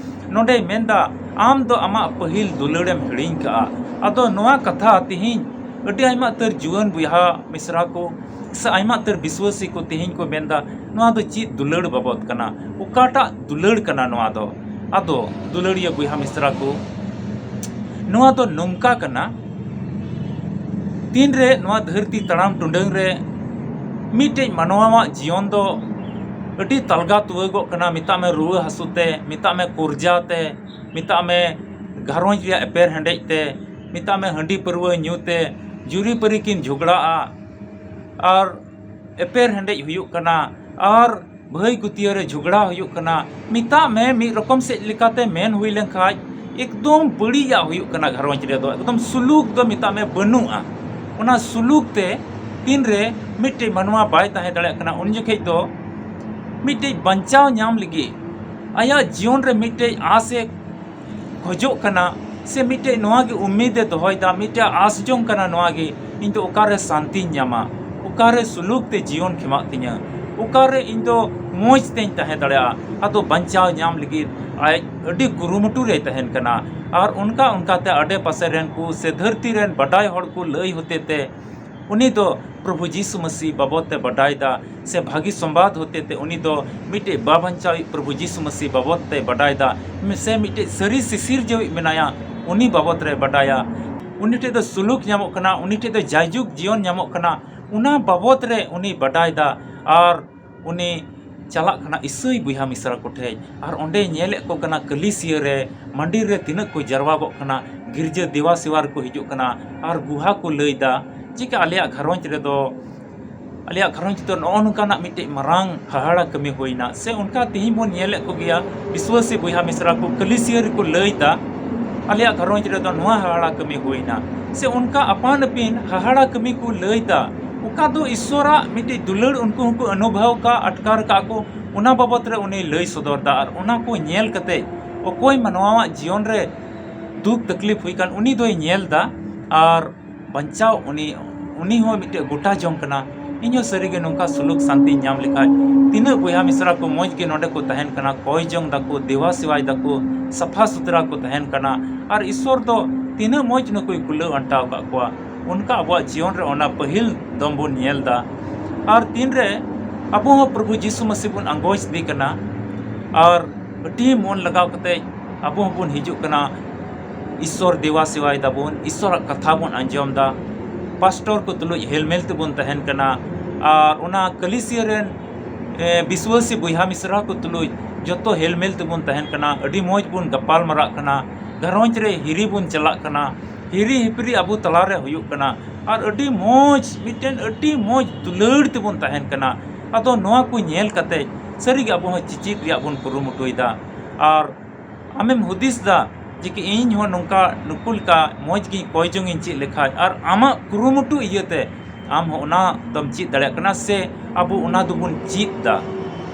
ᱱᱚᱰᱮᱭ ᱢᱮᱱᱫᱟ, ᱟᱢ ᱫᱚ ᱟᱢᱟᱜ ᱯᱟᱹᱦᱤᱞ ᱫᱩᱞᱟᱹᱲᱮᱢ ᱦᱤᱲᱤᱧ ᱠᱟᱜᱼᱟ᱾ ᱟᱫᱚ ᱱᱚᱣᱟ ᱠᱟᱛᱷᱟ ᱛᱮᱦᱮᱧ ᱟᱹᱰᱤ ᱟᱭᱢᱟ ᱩᱛᱟᱹᱨ ᱡᱩᱣᱟᱹᱱ ᱵᱚᱭᱦᱟ ᱢᱤᱥᱨᱟ ᱠᱚ ᱥᱮ ᱟᱭᱢᱟ ᱩᱛᱟᱹᱨ ᱵᱤᱥᱣᱟᱹᱥᱤ ᱠᱚ ᱛᱮᱦᱮᱧ ᱠᱚ ᱢᱮᱱᱫᱟ, ᱱᱚᱣᱟ ᱫᱚ ᱪᱮᱫ ᱫᱩᱞᱟᱹᱲ ᱵᱟᱵᱚᱫ ᱠᱟᱱᱟ? ᱚᱠᱟᱴᱟᱜ ᱫᱩᱞᱟᱹᱲ ᱠᱟᱱᱟ ᱱᱚᱣᱟ ᱫᱚ? ᱟᱫᱚ ᱫᱩᱞᱟᱹᱲᱤᱭᱟᱹ ᱵᱚᱭᱦᱟ ᱢᱤᱥᱨᱟ ᱠᱚ, ᱱᱚᱣᱟ ᱫᱚ ᱱᱚᱝᱠᱟ ᱠᱟᱱᱟ, ᱛᱤᱱᱨᱮ ᱱᱚᱣᱟ ᱫᱷᱟᱹᱨᱛᱤ ᱛᱟᱲᱟᱢ ᱴᱩᱰᱟᱹᱝ ᱨᱮ ᱢᱤᱫᱴᱮᱡ ᱢᱟᱱᱣᱟᱣᱟᱜ ᱡᱤᱭᱚᱱ ᱫᱚ ᱟᱹᱰᱤ ᱛᱟᱞᱜᱟ ᱛᱩᱣᱟᱹᱜᱚᱜ ᱠᱟᱱᱟ, ᱢᱮᱛᱟᱜ ᱢᱮ ᱨᱩᱣᱟᱹ ᱦᱟᱹᱥᱩ ᱛᱮ, ᱢᱮᱛᱟᱜ ᱢᱮ ᱠᱚᱨᱡᱟ ᱛᱮ, ᱢᱮᱛᱟᱜ ᱢᱮ ᱜᱷᱟᱨᱚᱸᱡᱽ ᱨᱮᱭᱟᱜ ᱮᱯᱮᱨ ᱦᱮᱸᱰᱮᱡ ᱛᱮ, ᱢᱮᱛᱟᱜ ᱢᱮ ᱦᱟᱺᱰᱤ ᱯᱟᱹᱨᱣᱟᱹ ᱧᱩ ᱛᱮ ᱡᱩᱨᱤᱯᱟᱹᱨᱤ ᱠᱤᱱ ᱡᱷᱚᱜᱽᱲᱟᱜᱼᱟ, ᱟᱨ ᱮᱯᱮᱨ ᱦᱮᱸᱰᱮᱡ ᱦᱩᱭᱩᱜ ᱠᱟᱱᱟ, ᱟᱨ ᱵᱷᱟᱹᱭ ᱜᱩᱛᱤᱭᱟᱹ ᱨᱮ ᱡᱷᱚᱜᱽᱲᱟ ᱦᱩᱭᱩᱜ ᱠᱟᱱᱟ, ᱢᱮᱛᱟᱜ ᱢᱮ ᱢᱤᱫ ᱨᱚᱠᱚᱢ ᱥᱮᱫ ᱞᱮᱠᱟᱛᱮ ᱢᱮᱱ ᱦᱩᱭ ᱞᱮᱱᱠᱷᱟᱡ ᱮᱠᱫᱚᱢ ᱵᱟᱹᱲᱤᱡᱟᱜ ᱦᱩᱭᱩᱜ ᱠᱟᱱᱟ ᱜᱷᱟᱨᱚᱸᱡᱽ ᱨᱮᱫᱚ, ᱮᱠᱫᱚᱢ ᱥᱩᱞᱩᱠ ᱫᱚ ᱢᱮᱛᱟᱜ ᱢᱮ ᱵᱟᱹᱱᱩᱜᱼᱟ᱾ ᱚᱱᱟ ᱥᱩᱞᱩᱠ ᱛᱮ ᱛᱤᱱᱨᱮ ᱢᱤᱫᱴᱮᱡ ᱢᱟᱱᱣᱟ ᱵᱟᱭ ᱛᱟᱦᱮᱸ ᱫᱟᱲᱮᱭᱟᱜ ᱠᱟᱱᱟ, ᱩᱱ ᱡᱚᱠᱷᱮᱡ ᱫᱚ ᱢᱤᱫᱴᱮᱡ ᱵᱟᱧᱪᱟᱣ ᱧᱟᱢ ᱞᱟᱹᱜᱤᱫ ᱟᱭᱟᱜ ᱡᱤᱭᱚᱱ ᱨᱮ ᱢᱤᱫᱴᱮᱡ ᱟᱥ ᱮ ᱠᱷᱚᱡᱚᱜ ᱠᱟᱱᱟ, ᱥᱮ ᱢᱤᱫᱴᱮᱡ ᱱᱚᱣᱟ ᱜᱮ ᱩᱢᱤᱫ ᱮ ᱫᱚᱦᱚᱭᱮᱫᱟ, ᱢᱤᱫᱴᱮᱡ ᱟᱥ ᱡᱚᱝ ᱠᱟᱱᱟ ᱱᱚᱣᱟ ᱜᱮ, ᱤᱧ ᱫᱚ ᱚᱠᱟᱨᱮ ᱥᱟᱱᱛᱤᱧ ᱧᱟᱢᱟ, ᱚᱠᱟᱨᱮ ᱥᱩᱞᱩᱠ ᱛᱮ ᱡᱤᱭᱚᱱ ᱠᱷᱮᱢᱟᱜ ᱛᱤᱧᱟᱹ, ᱚᱠᱟᱨᱮ ᱤᱧ ᱫᱚ ᱢᱚᱡᱽ ᱛᱮᱧ ᱛᱟᱦᱮᱸ ᱫᱟᱲᱮᱭᱟᱜᱼᱟ᱾ ᱟᱫᱚ ᱵᱟᱧᱪᱟᱣ ᱧᱟᱢ ᱞᱟᱹᱜᱤᱫ ᱟᱡ ᱟᱹᱰᱤ ᱠᱩᱨᱩᱢᱩᱴᱩ ᱨᱮᱭ ᱛᱟᱦᱮᱱ ᱠᱟᱱᱟ᱾ ᱟᱨ ᱚᱱᱠᱟ ᱚᱱᱠᱟᱛᱮ ᱟᱰᱮ ᱯᱟᱥᱮ ᱨᱮᱱ ᱠᱚ ᱥᱮ ᱫᱷᱟᱹᱨᱛᱤ ᱨᱮᱱ ᱵᱟᱰᱟᱭ ᱦᱚᱲ ᱠᱚ ᱞᱟᱹᱭ ᱦᱚᱛᱮ ᱛᱮ ᱩᱱᱤ ᱫᱚ ᱯᱨᱚᱵᱷᱩ ᱡᱤᱥᱩ ᱢᱟᱹᱥᱤ ᱵᱟᱵᱚᱫ ᱛᱮ ᱵᱟᱰᱟᱭ ᱫᱟ, ᱥᱮ ᱵᱷᱟᱹᱜᱤ ᱥᱚᱢᱵᱟᱫ ᱦᱚᱛᱮ ᱛᱮ ᱩᱱᱤ ᱫᱚ ᱢᱤᱫᱴᱮᱡ ᱵᱟᱵᱟᱧᱪᱟᱣᱤᱡ ᱯᱨᱚᱵᱷᱩ ᱡᱤᱥᱩ ᱢᱟᱹᱥᱤ ᱵᱟᱵᱚᱫ ᱛᱮ ᱵᱟᱰᱟᱭ ᱫᱟ, ᱥᱮ ᱢᱤᱫᱴᱮᱡ ᱥᱟᱹᱨᱤ ᱥᱤᱥᱤᱨᱡᱟᱹᱣᱤᱡ ᱢᱮᱱᱟᱭᱟ, ᱩᱱᱤ ᱵᱟᱵᱚᱫ ᱨᱮ ᱵᱟᱰᱟᱭᱟ᱾ ᱩᱱᱤ ᱴᱷᱮᱡ ᱫᱚ ᱥᱩᱞᱩᱠ ᱧᱟᱢᱚᱜ ᱠᱟᱱᱟ, ᱩᱱᱤ ᱴᱷᱮᱡ ᱫᱚ ᱡᱟᱭᱡᱩᱜᱽ ᱡᱤᱭᱚᱱ ᱧᱟᱢᱚᱜ ᱠᱟᱱᱟ, ᱚᱱᱟ ᱵᱟᱵᱚᱫ ᱨᱮ ᱩᱱᱤ ᱵᱟᱰᱟᱭ ᱫᱟ᱾ ᱟᱨ ᱩᱱᱤ ᱪᱟᱞᱟᱜ ᱠᱟᱱᱟ ᱤᱥᱟᱹᱭ ᱵᱚᱭᱦᱟ ᱢᱤᱥᱨᱟ ᱠᱚ ᱴᱷᱮᱡ, ᱟᱨ ᱚᱸᱰᱮ ᱧᱮᱞᱮᱫ ᱠᱚ ᱠᱟᱱᱟ ᱠᱟᱹᱞᱤᱥᱤᱭᱟᱹ ᱨᱮ ᱢᱟᱹᱱᱰᱤᱨ ᱨᱮ ᱛᱤᱱᱟᱹᱜ ᱠᱚ ᱡᱟᱨᱣᱟᱜᱚᱜ ᱠᱟᱱᱟ, ᱜᱤᱨᱡᱟᱹ ᱫᱮᱣᱟ ᱥᱮᱣᱟ ᱨᱮᱠᱚ ᱦᱤᱡᱩᱜ ᱠᱟᱱᱟ, ᱟᱨ ᱜᱩᱦᱟ ᱠᱚ ᱞᱟᱹᱭ ᱫᱟ, ᱪᱤᱠᱟ ᱟᱞᱮᱭᱟᱜ ᱜᱷᱟᱨᱚᱸᱡᱽ ᱨᱮᱫᱚ, ᱟᱞᱮᱭᱟᱜ ᱜᱷᱟᱨᱚᱸᱡᱽ ᱫᱚ ᱱᱚᱜᱼᱚ ᱱᱚᱝᱠᱟᱱᱟᱜ ᱢᱤᱫᱴᱮᱡ ᱢᱟᱨᱟᱝ ᱦᱟᱦᱟᱲᱟ ᱠᱟᱹᱢᱤ ᱦᱩᱭᱱᱟ, ᱥᱮ ᱚᱱᱠᱟ ᱛᱮᱦᱮᱧ ᱵᱚᱱ ᱧᱮᱞᱮᱫ ᱠᱚᱜᱮᱭᱟ ᱵᱤᱥᱣᱟᱹᱥᱤ ᱵᱚᱭᱦᱟ ᱢᱤᱥᱨᱟ ᱠᱚ ᱠᱟᱹᱞᱤᱥᱤᱭᱟᱹ ᱨᱮᱠᱚ ᱞᱟᱹᱭ ᱫᱟ, ᱟᱞᱮᱭᱟᱜ ᱜᱷᱟᱨᱚᱸᱡᱽ ᱨᱮᱫᱚ ᱱᱚᱣᱟ ᱦᱟᱦᱟᱲᱟ ᱠᱟᱹᱢᱤ ᱦᱩᱭᱱᱟ, ᱥᱮ ᱚᱱᱠᱟ ᱟᱯᱟᱱ ᱟᱹᱯᱤᱱ ᱦᱟᱦᱟᱲᱟ ᱠᱟᱹᱢᱤ ᱠᱚ ᱞᱟᱹᱭ ᱫᱟ᱾ ᱚᱠᱟ ᱫᱚ ᱤᱥᱥᱚᱨᱟᱜ ᱢᱤᱫᱴᱤᱡ ᱫᱩᱞᱟᱹᱲ ᱩᱱᱠᱩ ᱦᱚᱸᱠᱚ ᱚᱱᱩᱵᱷᱚᱵ ᱠᱟᱜ, ᱟᱴᱠᱟᱨ ᱠᱟᱜ ᱠᱚ, ᱚᱱᱟ ᱵᱟᱵᱚᱛ ᱨᱮ ᱩᱱᱤ ᱞᱟᱹᱭ ᱥᱚᱫᱚᱨ ᱫᱟ᱾ ᱟᱨ ᱚᱱᱟ ᱠᱚ ᱧᱮᱞ ᱠᱟᱛᱮ ᱚᱠᱚᱭ ᱢᱟᱱᱣᱟᱣᱟᱜ ᱡᱤᱭᱚᱱ ᱨᱮ ᱫᱩᱠ ᱛᱟᱠᱞᱤᱯ ᱦᱩᱭ ᱠᱟᱱ, ᱩᱱᱤ ᱫᱚᱭ ᱧᱮᱞ ᱫᱟ᱾ ᱟᱨ ᱵᱟᱧᱪᱟᱣ ᱩᱱᱤ, ᱩᱱᱤ ᱦᱚᱸ ᱢᱤᱫᱴᱮᱡ ᱜᱚᱴᱟ ᱡᱚᱝ ᱠᱟᱱᱟ᱾ ᱤᱧ ᱦᱚᱸ ᱥᱟᱹᱨᱤᱜᱮ ᱱᱚᱝᱠᱟ ᱥᱩᱞᱩᱠ ᱥᱟᱱᱛᱤᱧ ᱧᱟᱢ ᱞᱮᱠᱷᱟᱡ, ᱛᱤᱱᱟᱹᱜ ᱵᱚᱭᱦᱟ ᱢᱤᱥᱨᱟ ᱠᱚ ᱢᱚᱡᱽ ᱜᱮ ᱱᱚᱰᱮ ᱠᱚ ᱛᱟᱦᱮᱱ ᱠᱟᱱᱟ, ᱠᱚᱭ ᱡᱚᱝ ᱫᱟᱠᱚ, ᱫᱮᱣᱟ ᱥᱮᱣᱟᱭ ᱫᱟᱠᱚ, ᱥᱟᱯᱷᱟ ᱥᱩᱛᱨᱟ ᱠᱚ ᱛᱟᱦᱮᱱ ᱠᱟᱱᱟ᱾ ᱟᱨ ᱤᱥᱥᱚᱨ ᱫᱚ ᱛᱤᱱᱟᱹᱜ ᱢᱚᱡᱽ ᱱᱩᱠᱩᱭ ᱠᱩᱞᱟᱹᱣ ᱟᱱᱴᱟᱣ ᱟᱠᱟᱫ ᱠᱚᱣᱟ᱾ ᱚᱱᱠᱟ ᱟᱵᱚᱣᱟᱜ ᱡᱤᱭᱚᱱ ᱨᱮ ᱚᱱᱟ ᱯᱟᱹᱦᱤᱞ ᱫᱚᱢ ᱵᱚᱱ ᱧᱮᱞ ᱫᱟ᱾ ᱟᱨ ᱛᱤᱱᱨᱮ ᱟᱵᱚ ᱦᱚᱸ ᱯᱨᱚᱵᱷᱩ ᱡᱤᱥᱩ ᱢᱟᱹᱥᱤ ᱵᱚᱱ ᱟᱸᱜᱚᱪ ᱤᱫᱤ ᱠᱟᱱᱟ, ᱟᱨ ᱟᱹᱰᱤ ᱢᱚᱱ ᱞᱟᱜᱟᱣ ᱠᱟᱛᱮ ᱟᱵᱚ ᱦᱚᱸᱵᱚᱱ ᱦᱤᱡᱩᱜ ᱠᱟᱱᱟ, ᱤᱥᱥᱚᱨ ᱫᱮᱣᱟ ᱥᱮᱣᱟᱭ ᱫᱟᱵᱚᱱ, ᱤᱥᱥᱚᱨᱟᱜ ᱠᱟᱛᱷᱟ ᱵᱚᱱ ᱟᱸᱡᱚᱢ ᱫᱟ, ᱯᱟᱥᱴᱚᱨ ᱠᱚ ᱛᱩᱞᱩᱡ ᱦᱮᱞᱢᱮᱞ ᱛᱮᱵᱚᱱ ᱛᱟᱦᱮᱱ ᱠᱟᱱᱟ, ᱟᱨ ᱚᱱᱟ ᱠᱟᱹᱞᱤᱥᱤᱭᱟᱹ ᱨᱮᱱ, ᱮ, ᱵᱤᱥᱣᱟᱹᱥᱤ ᱵᱚᱭᱦᱟ ᱢᱤᱥᱨᱟ ᱠᱚ ᱛᱩᱞᱩᱡ ᱡᱚᱛᱚ ᱦᱮᱞᱢᱮᱞ ᱛᱮᱵᱚᱱ ᱛᱟᱦᱮᱱ ᱠᱟᱱᱟ᱾ ᱟᱹᱰᱤ ᱢᱚᱡᱽ ᱵᱚᱱ ᱜᱟᱯᱟᱞ ᱢᱟᱨᱟᱜ ᱠᱟᱱᱟ, ᱜᱷᱟᱨᱚᱸᱡᱽ ᱨᱮ ᱦᱤᱨᱤ ᱵᱚᱱ ᱪᱟᱞᱟᱜ ᱠᱟᱱᱟ, ᱦᱤᱨᱤ ᱦᱤᱯᱤᱨᱤ ᱟᱵᱚ ᱛᱟᱞᱟᱨᱮ ᱦᱩᱭᱩᱜ ᱠᱟᱱᱟ, ᱟᱨ ᱟᱹᱰᱤ ᱢᱚᱡᱽ, ᱢᱤᱫᱴᱮᱱ ᱟᱹᱰᱤ ᱢᱚᱡᱽ ᱫᱩᱞᱟᱹᱲ ᱛᱮᱵᱚᱱ ᱛᱟᱦᱮᱱ ᱠᱟᱱᱟ᱾ ᱟᱫᱚ ᱱᱚᱣᱟ ᱠᱚ ᱧᱮᱞ ᱠᱟᱛᱮ ᱥᱟᱹᱨᱤᱜᱮ ᱟᱵᱚ ᱦᱚᱸ ᱪᱮᱪᱮᱫ ᱨᱮᱭᱟᱜ ᱵᱚᱱ ᱠᱩᱨᱩᱢᱩᱴᱩᱭᱮᱫᱟ᱾ ᱟᱨ ᱟᱢᱮᱢ ᱦᱩᱫᱤᱥ ᱫᱟ ᱡᱮ ᱠᱤ ᱤᱧ ᱦᱚᱸ ᱱᱚᱝᱠᱟ ᱱᱩᱠᱩ ᱞᱮᱠᱟ ᱢᱚᱡᱽ ᱜᱤᱧ ᱠᱚᱭ ᱡᱚᱝ ᱤᱧ ᱪᱮᱫ ᱞᱮᱠᱷᱟᱡ, ᱟᱨ ᱟᱢᱟᱜ ᱠᱩᱨᱩᱢᱩᱴᱩ ᱤᱭᱟᱹᱛᱮ ᱟᱢ ᱦᱚᱸ ᱚᱱᱟ ᱫᱚᱢ ᱪᱮᱫ ᱫᱟᱲᱮᱭᱟᱜ ᱠᱟᱱᱟ, ᱥᱮ ᱟᱵᱚ ᱚᱱᱟ ᱫᱚᱵᱚᱱ ᱪᱮᱫ ᱫᱟ᱾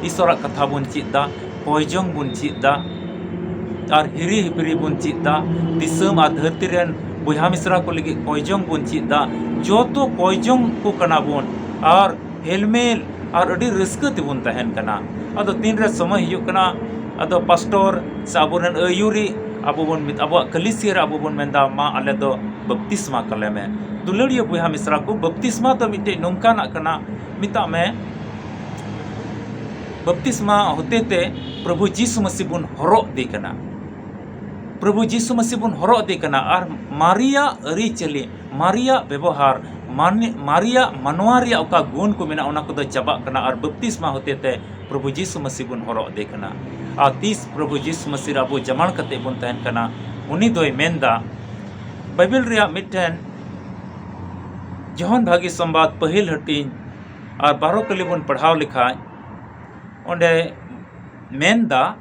ᱤᱥᱚᱨᱟᱜ ᱠᱟᱛᱷᱟ ᱵᱚᱱ ᱪᱮᱫ ᱫᱟ, ᱠᱚᱭ ᱡᱚᱝ ᱵᱚᱱ ᱪᱮᱫ ᱫᱟ, ᱟᱨ ᱦᱤᱨᱤ ᱦᱤᱯᱤᱨᱤ ᱵᱚᱱ ᱪᱮᱫ ᱫᱟ, ᱫᱤᱥᱚᱢ ᱟᱨ ᱫᱷᱟᱹᱨᱛᱤ ᱨᱮᱱ ᱵᱚᱭᱦᱟ ᱢᱤᱥᱨᱟ ᱠᱚ ᱞᱟᱹᱜᱤᱫ ᱠᱚᱭ ᱡᱚᱝ ᱵᱚᱱ ᱪᱮᱫ ᱫᱟ᱾ ᱡᱚᱛᱚ ᱠᱚᱭ ᱡᱚᱝ ᱠᱚ ᱠᱟᱱᱟ ᱵᱚᱱ, ᱟᱨ ᱦᱮᱞᱢᱮᱞ ᱟᱨ ᱟᱹᱰᱤ ᱨᱟᱹᱥᱠᱟᱹ ᱛᱮᱵᱚᱱ ᱛᱟᱦᱮᱱ ᱠᱟᱱᱟ᱾ ᱟᱫᱚ ᱛᱤᱱᱨᱮ ᱥᱚᱢᱚᱭ ᱦᱤᱡᱩᱜ ᱠᱟᱱᱟ, ᱟᱫᱚ ᱯᱟᱥᱴᱚᱨ ᱥᱮ ᱟᱵᱚᱨᱮᱱ ᱟᱹᱭᱩᱨᱤ ᱟᱵᱚ ᱵᱚᱱ ᱢᱮᱛ-, ᱟᱵᱚᱣᱟᱜ ᱠᱟᱹᱞᱤᱥᱤᱭᱟᱹ ᱨᱮ ᱟᱵᱚ ᱵᱚᱱ ᱢᱮᱱᱫᱟ, "ᱢᱟ ᱟᱞᱮ ᱫᱚ ᱵᱟᱯᱛᱤᱥᱢᱟ ᱠᱟᱞᱮ ᱢᱮ᱾" ᱫᱩᱞᱟᱹᱲᱤᱭᱟᱹ ᱵᱚᱭᱦᱟ ᱢᱤᱥᱨᱟ ᱠᱚ, ᱵᱟᱯᱛᱤᱥᱢᱟ ᱫᱚ ᱢᱤᱫᱴᱮᱡ ᱱᱚᱝᱠᱟᱱᱟᱜ ᱠᱟᱱᱟ, ᱢᱮᱛᱟᱜ ᱢᱮ, ᱵᱟᱯᱛᱤᱥᱢᱟ ᱦᱚᱛᱮᱛᱮ ᱯᱨᱚᱵᱷᱩ ᱡᱤᱥᱩ ᱢᱟᱹᱥᱤ ᱵᱚᱱ ᱦᱚᱨᱚᱜ ᱤᱫᱤ ᱠᱟᱱᱟ᱾ ᱯᱨᱚᱵᱷᱩ ᱡᱤᱥᱩ ᱢᱟᱹᱥᱤ ᱵᱚᱱ ᱦᱚᱨᱚᱜ ᱤᱫᱤ ᱠᱟᱱᱟ, ᱟᱨ ᱢᱟᱨᱮᱭᱟᱜ ᱟᱹᱨᱤᱪᱟᱹᱞᱤ, ᱢᱟᱨᱮᱭᱟᱜ ᱵᱮᱵᱚᱦᱟᱨ, ᱢᱟᱱᱮ, ᱢᱟᱨᱮᱭᱟᱜ ᱢᱟᱱᱣᱟ ᱨᱮᱭᱟᱜ ᱚᱠᱟ ᱜᱩᱱ ᱠᱚ ᱢᱮᱱᱟᱜᱼᱟ, ᱚᱱᱟ ᱠᱚᱫᱚ ᱪᱟᱵᱟᱜ ᱠᱟᱱᱟ, ᱟᱨ ᱵᱟᱯᱛᱤᱥᱢᱟ ᱦᱚᱛᱮᱛᱮ ᱯᱨᱚᱵᱷᱩ ᱡᱤᱥᱩ ᱢᱟᱹᱥᱤ ᱵᱚᱱ ᱦᱚᱨᱚᱜ ᱤᱫᱤ ᱠᱟᱱᱟ᱾ ᱟᱨ ᱛᱤᱥ ᱯᱨᱚᱵᱷᱩ ᱡᱤᱥᱩ ᱢᱟᱹᱥᱤ ᱨᱮ ᱟᱵᱚ ᱡᱟᱢᱟᱲ ᱠᱟᱛᱮ ᱵᱚᱱ ᱛᱟᱦᱮᱱ ᱠᱟᱱᱟ, ᱩᱱᱤ ᱫᱚᱭ ᱢᱮᱱᱫᱟ, ᱵᱟᱭᱵᱮᱞ ᱨᱮᱭᱟᱜ ᱢᱤᱫᱴᱮᱱ ᱡᱚᱦᱚᱱ ᱵᱷᱟᱹᱜᱤ ᱥᱚᱢᱵᱟᱫ ᱯᱟᱹᱦᱤᱞ ᱦᱟᱹᱴᱤᱧ ᱟᱨ ᱵᱟᱨᱚ ᱠᱟᱹᱞᱤ ᱵᱚᱱ ᱯᱟᱲᱦᱟᱣ ᱞᱮᱠᱷᱟᱡ, ᱚᱸᱰᱮ ᱢᱮᱱᱫᱟ,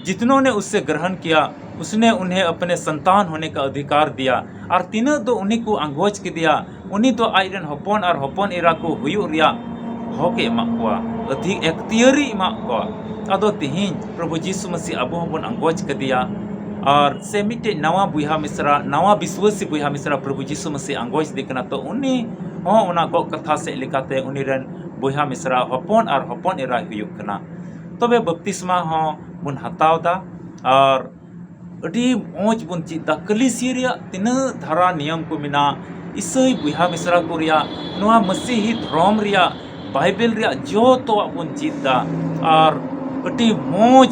"जितनों ने उससे ग्रहण किया, उसने उन्हें अपने संतान होने का अधिकार दिया। ᱟᱨ ᱛᱤᱱᱟᱹᱜ ᱫᱚ ᱩᱱᱤ ᱠᱚ ᱟᱸᱜᱚᱪ ᱠᱮᱫᱮᱭᱟ, ᱩᱱᱤ ᱫᱚ ᱟᱡ ᱨᱮᱱ ᱦᱚᱯᱚᱱ ᱟᱨ ᱦᱚᱯᱚᱱ ᱮᱨᱟ ᱠᱚ ᱦᱩᱭᱩᱜ ᱨᱮᱭᱟᱜ ᱦᱚᱠ ᱮ ᱮᱢᱟᱜ ᱠᱚᱣᱟ, ᱚᱫᱷᱤ ᱮᱠᱛᱤᱭᱟᱹᱨᱤ ᱮᱢᱟᱜ ᱠᱚᱣᱟ᱾ ᱟᱫᱚ ᱛᱤᱦᱤᱧ ᱯᱨᱚᱵᱷᱩ ᱡᱤᱥᱩ ᱢᱟᱹᱥᱤ ᱟᱵᱚ ᱦᱚᱸᱵᱚᱱ ᱟᱸᱜᱚᱪ ᱠᱮᱫᱮᱭᱟ, ᱟᱨ ᱥᱮ ᱢᱤᱫᱴᱮᱡ ᱱᱟᱣᱟ ᱵᱚᱭᱦᱟ ᱢᱤᱥᱨᱟ, ᱱᱟᱣᱟ ᱵᱤᱥᱣᱟᱹᱥᱤ ᱵᱚᱭᱦᱟ ᱢᱤᱥᱨᱟ ᱯᱨᱚᱵᱷᱩ ᱡᱤᱥᱩ ᱢᱟᱹᱥᱤ ᱟᱸᱜᱚᱪ ᱫᱮ ᱠᱟᱱᱟ, ᱛᱚ ᱩᱱᱤ ᱦᱚᱸ ᱚᱱᱟ ᱜᱚᱜ ᱠᱟᱛᱷᱟ ᱥᱮᱫ ᱞᱮᱠᱟᱛᱮ ᱩᱱᱤ ᱨᱮᱱ ᱵᱚᱭᱦᱟ ᱢᱤᱥᱨᱟ ᱦᱚᱯᱚᱱ ᱟᱨ ᱦᱚᱯᱚᱱ ᱮᱨᱟᱭ ᱦᱩᱭᱩᱜ ᱠᱟᱱᱟ᱾ ᱛᱚᱵᱮ ᱵᱟᱯᱛᱤᱥᱢᱟ ᱦᱚᱸ ᱵᱚᱱ ᱦᱟᱛᱟᱣ ᱫᱟ, ᱟᱨ ᱟᱹᱰᱤ ᱢᱚᱡᱽ ᱵᱚᱱ ᱪᱮᱫ ᱫᱟ᱾ ᱠᱟᱹᱞᱤᱥᱤᱭᱟᱹ ᱨᱮᱭᱟᱜ ᱛᱤᱱᱟᱹᱜ ᱫᱷᱟᱨᱟ ᱱᱤᱭᱚᱢ ᱠᱚ ᱢᱮᱱᱟᱜᱼᱟ, ᱤᱥᱟᱹᱭ ᱵᱚᱭᱦᱟ ᱢᱤᱥᱨᱟ ᱠᱚ ᱨᱮᱭᱟᱜ, ᱱᱚᱣᱟ ᱢᱟᱹᱥᱤᱦᱤ ᱫᱷᱚᱨᱚᱢ ᱨᱮᱭᱟᱜ, ᱵᱟᱭᱵᱮᱞ ᱨᱮᱭᱟᱜ ᱡᱚᱛᱚᱣᱟᱜ ᱵᱚᱱ ᱪᱮᱫ ᱫᱟ᱾ ᱟᱨ ᱟᱹᱰᱤ ᱢᱚᱡᱽ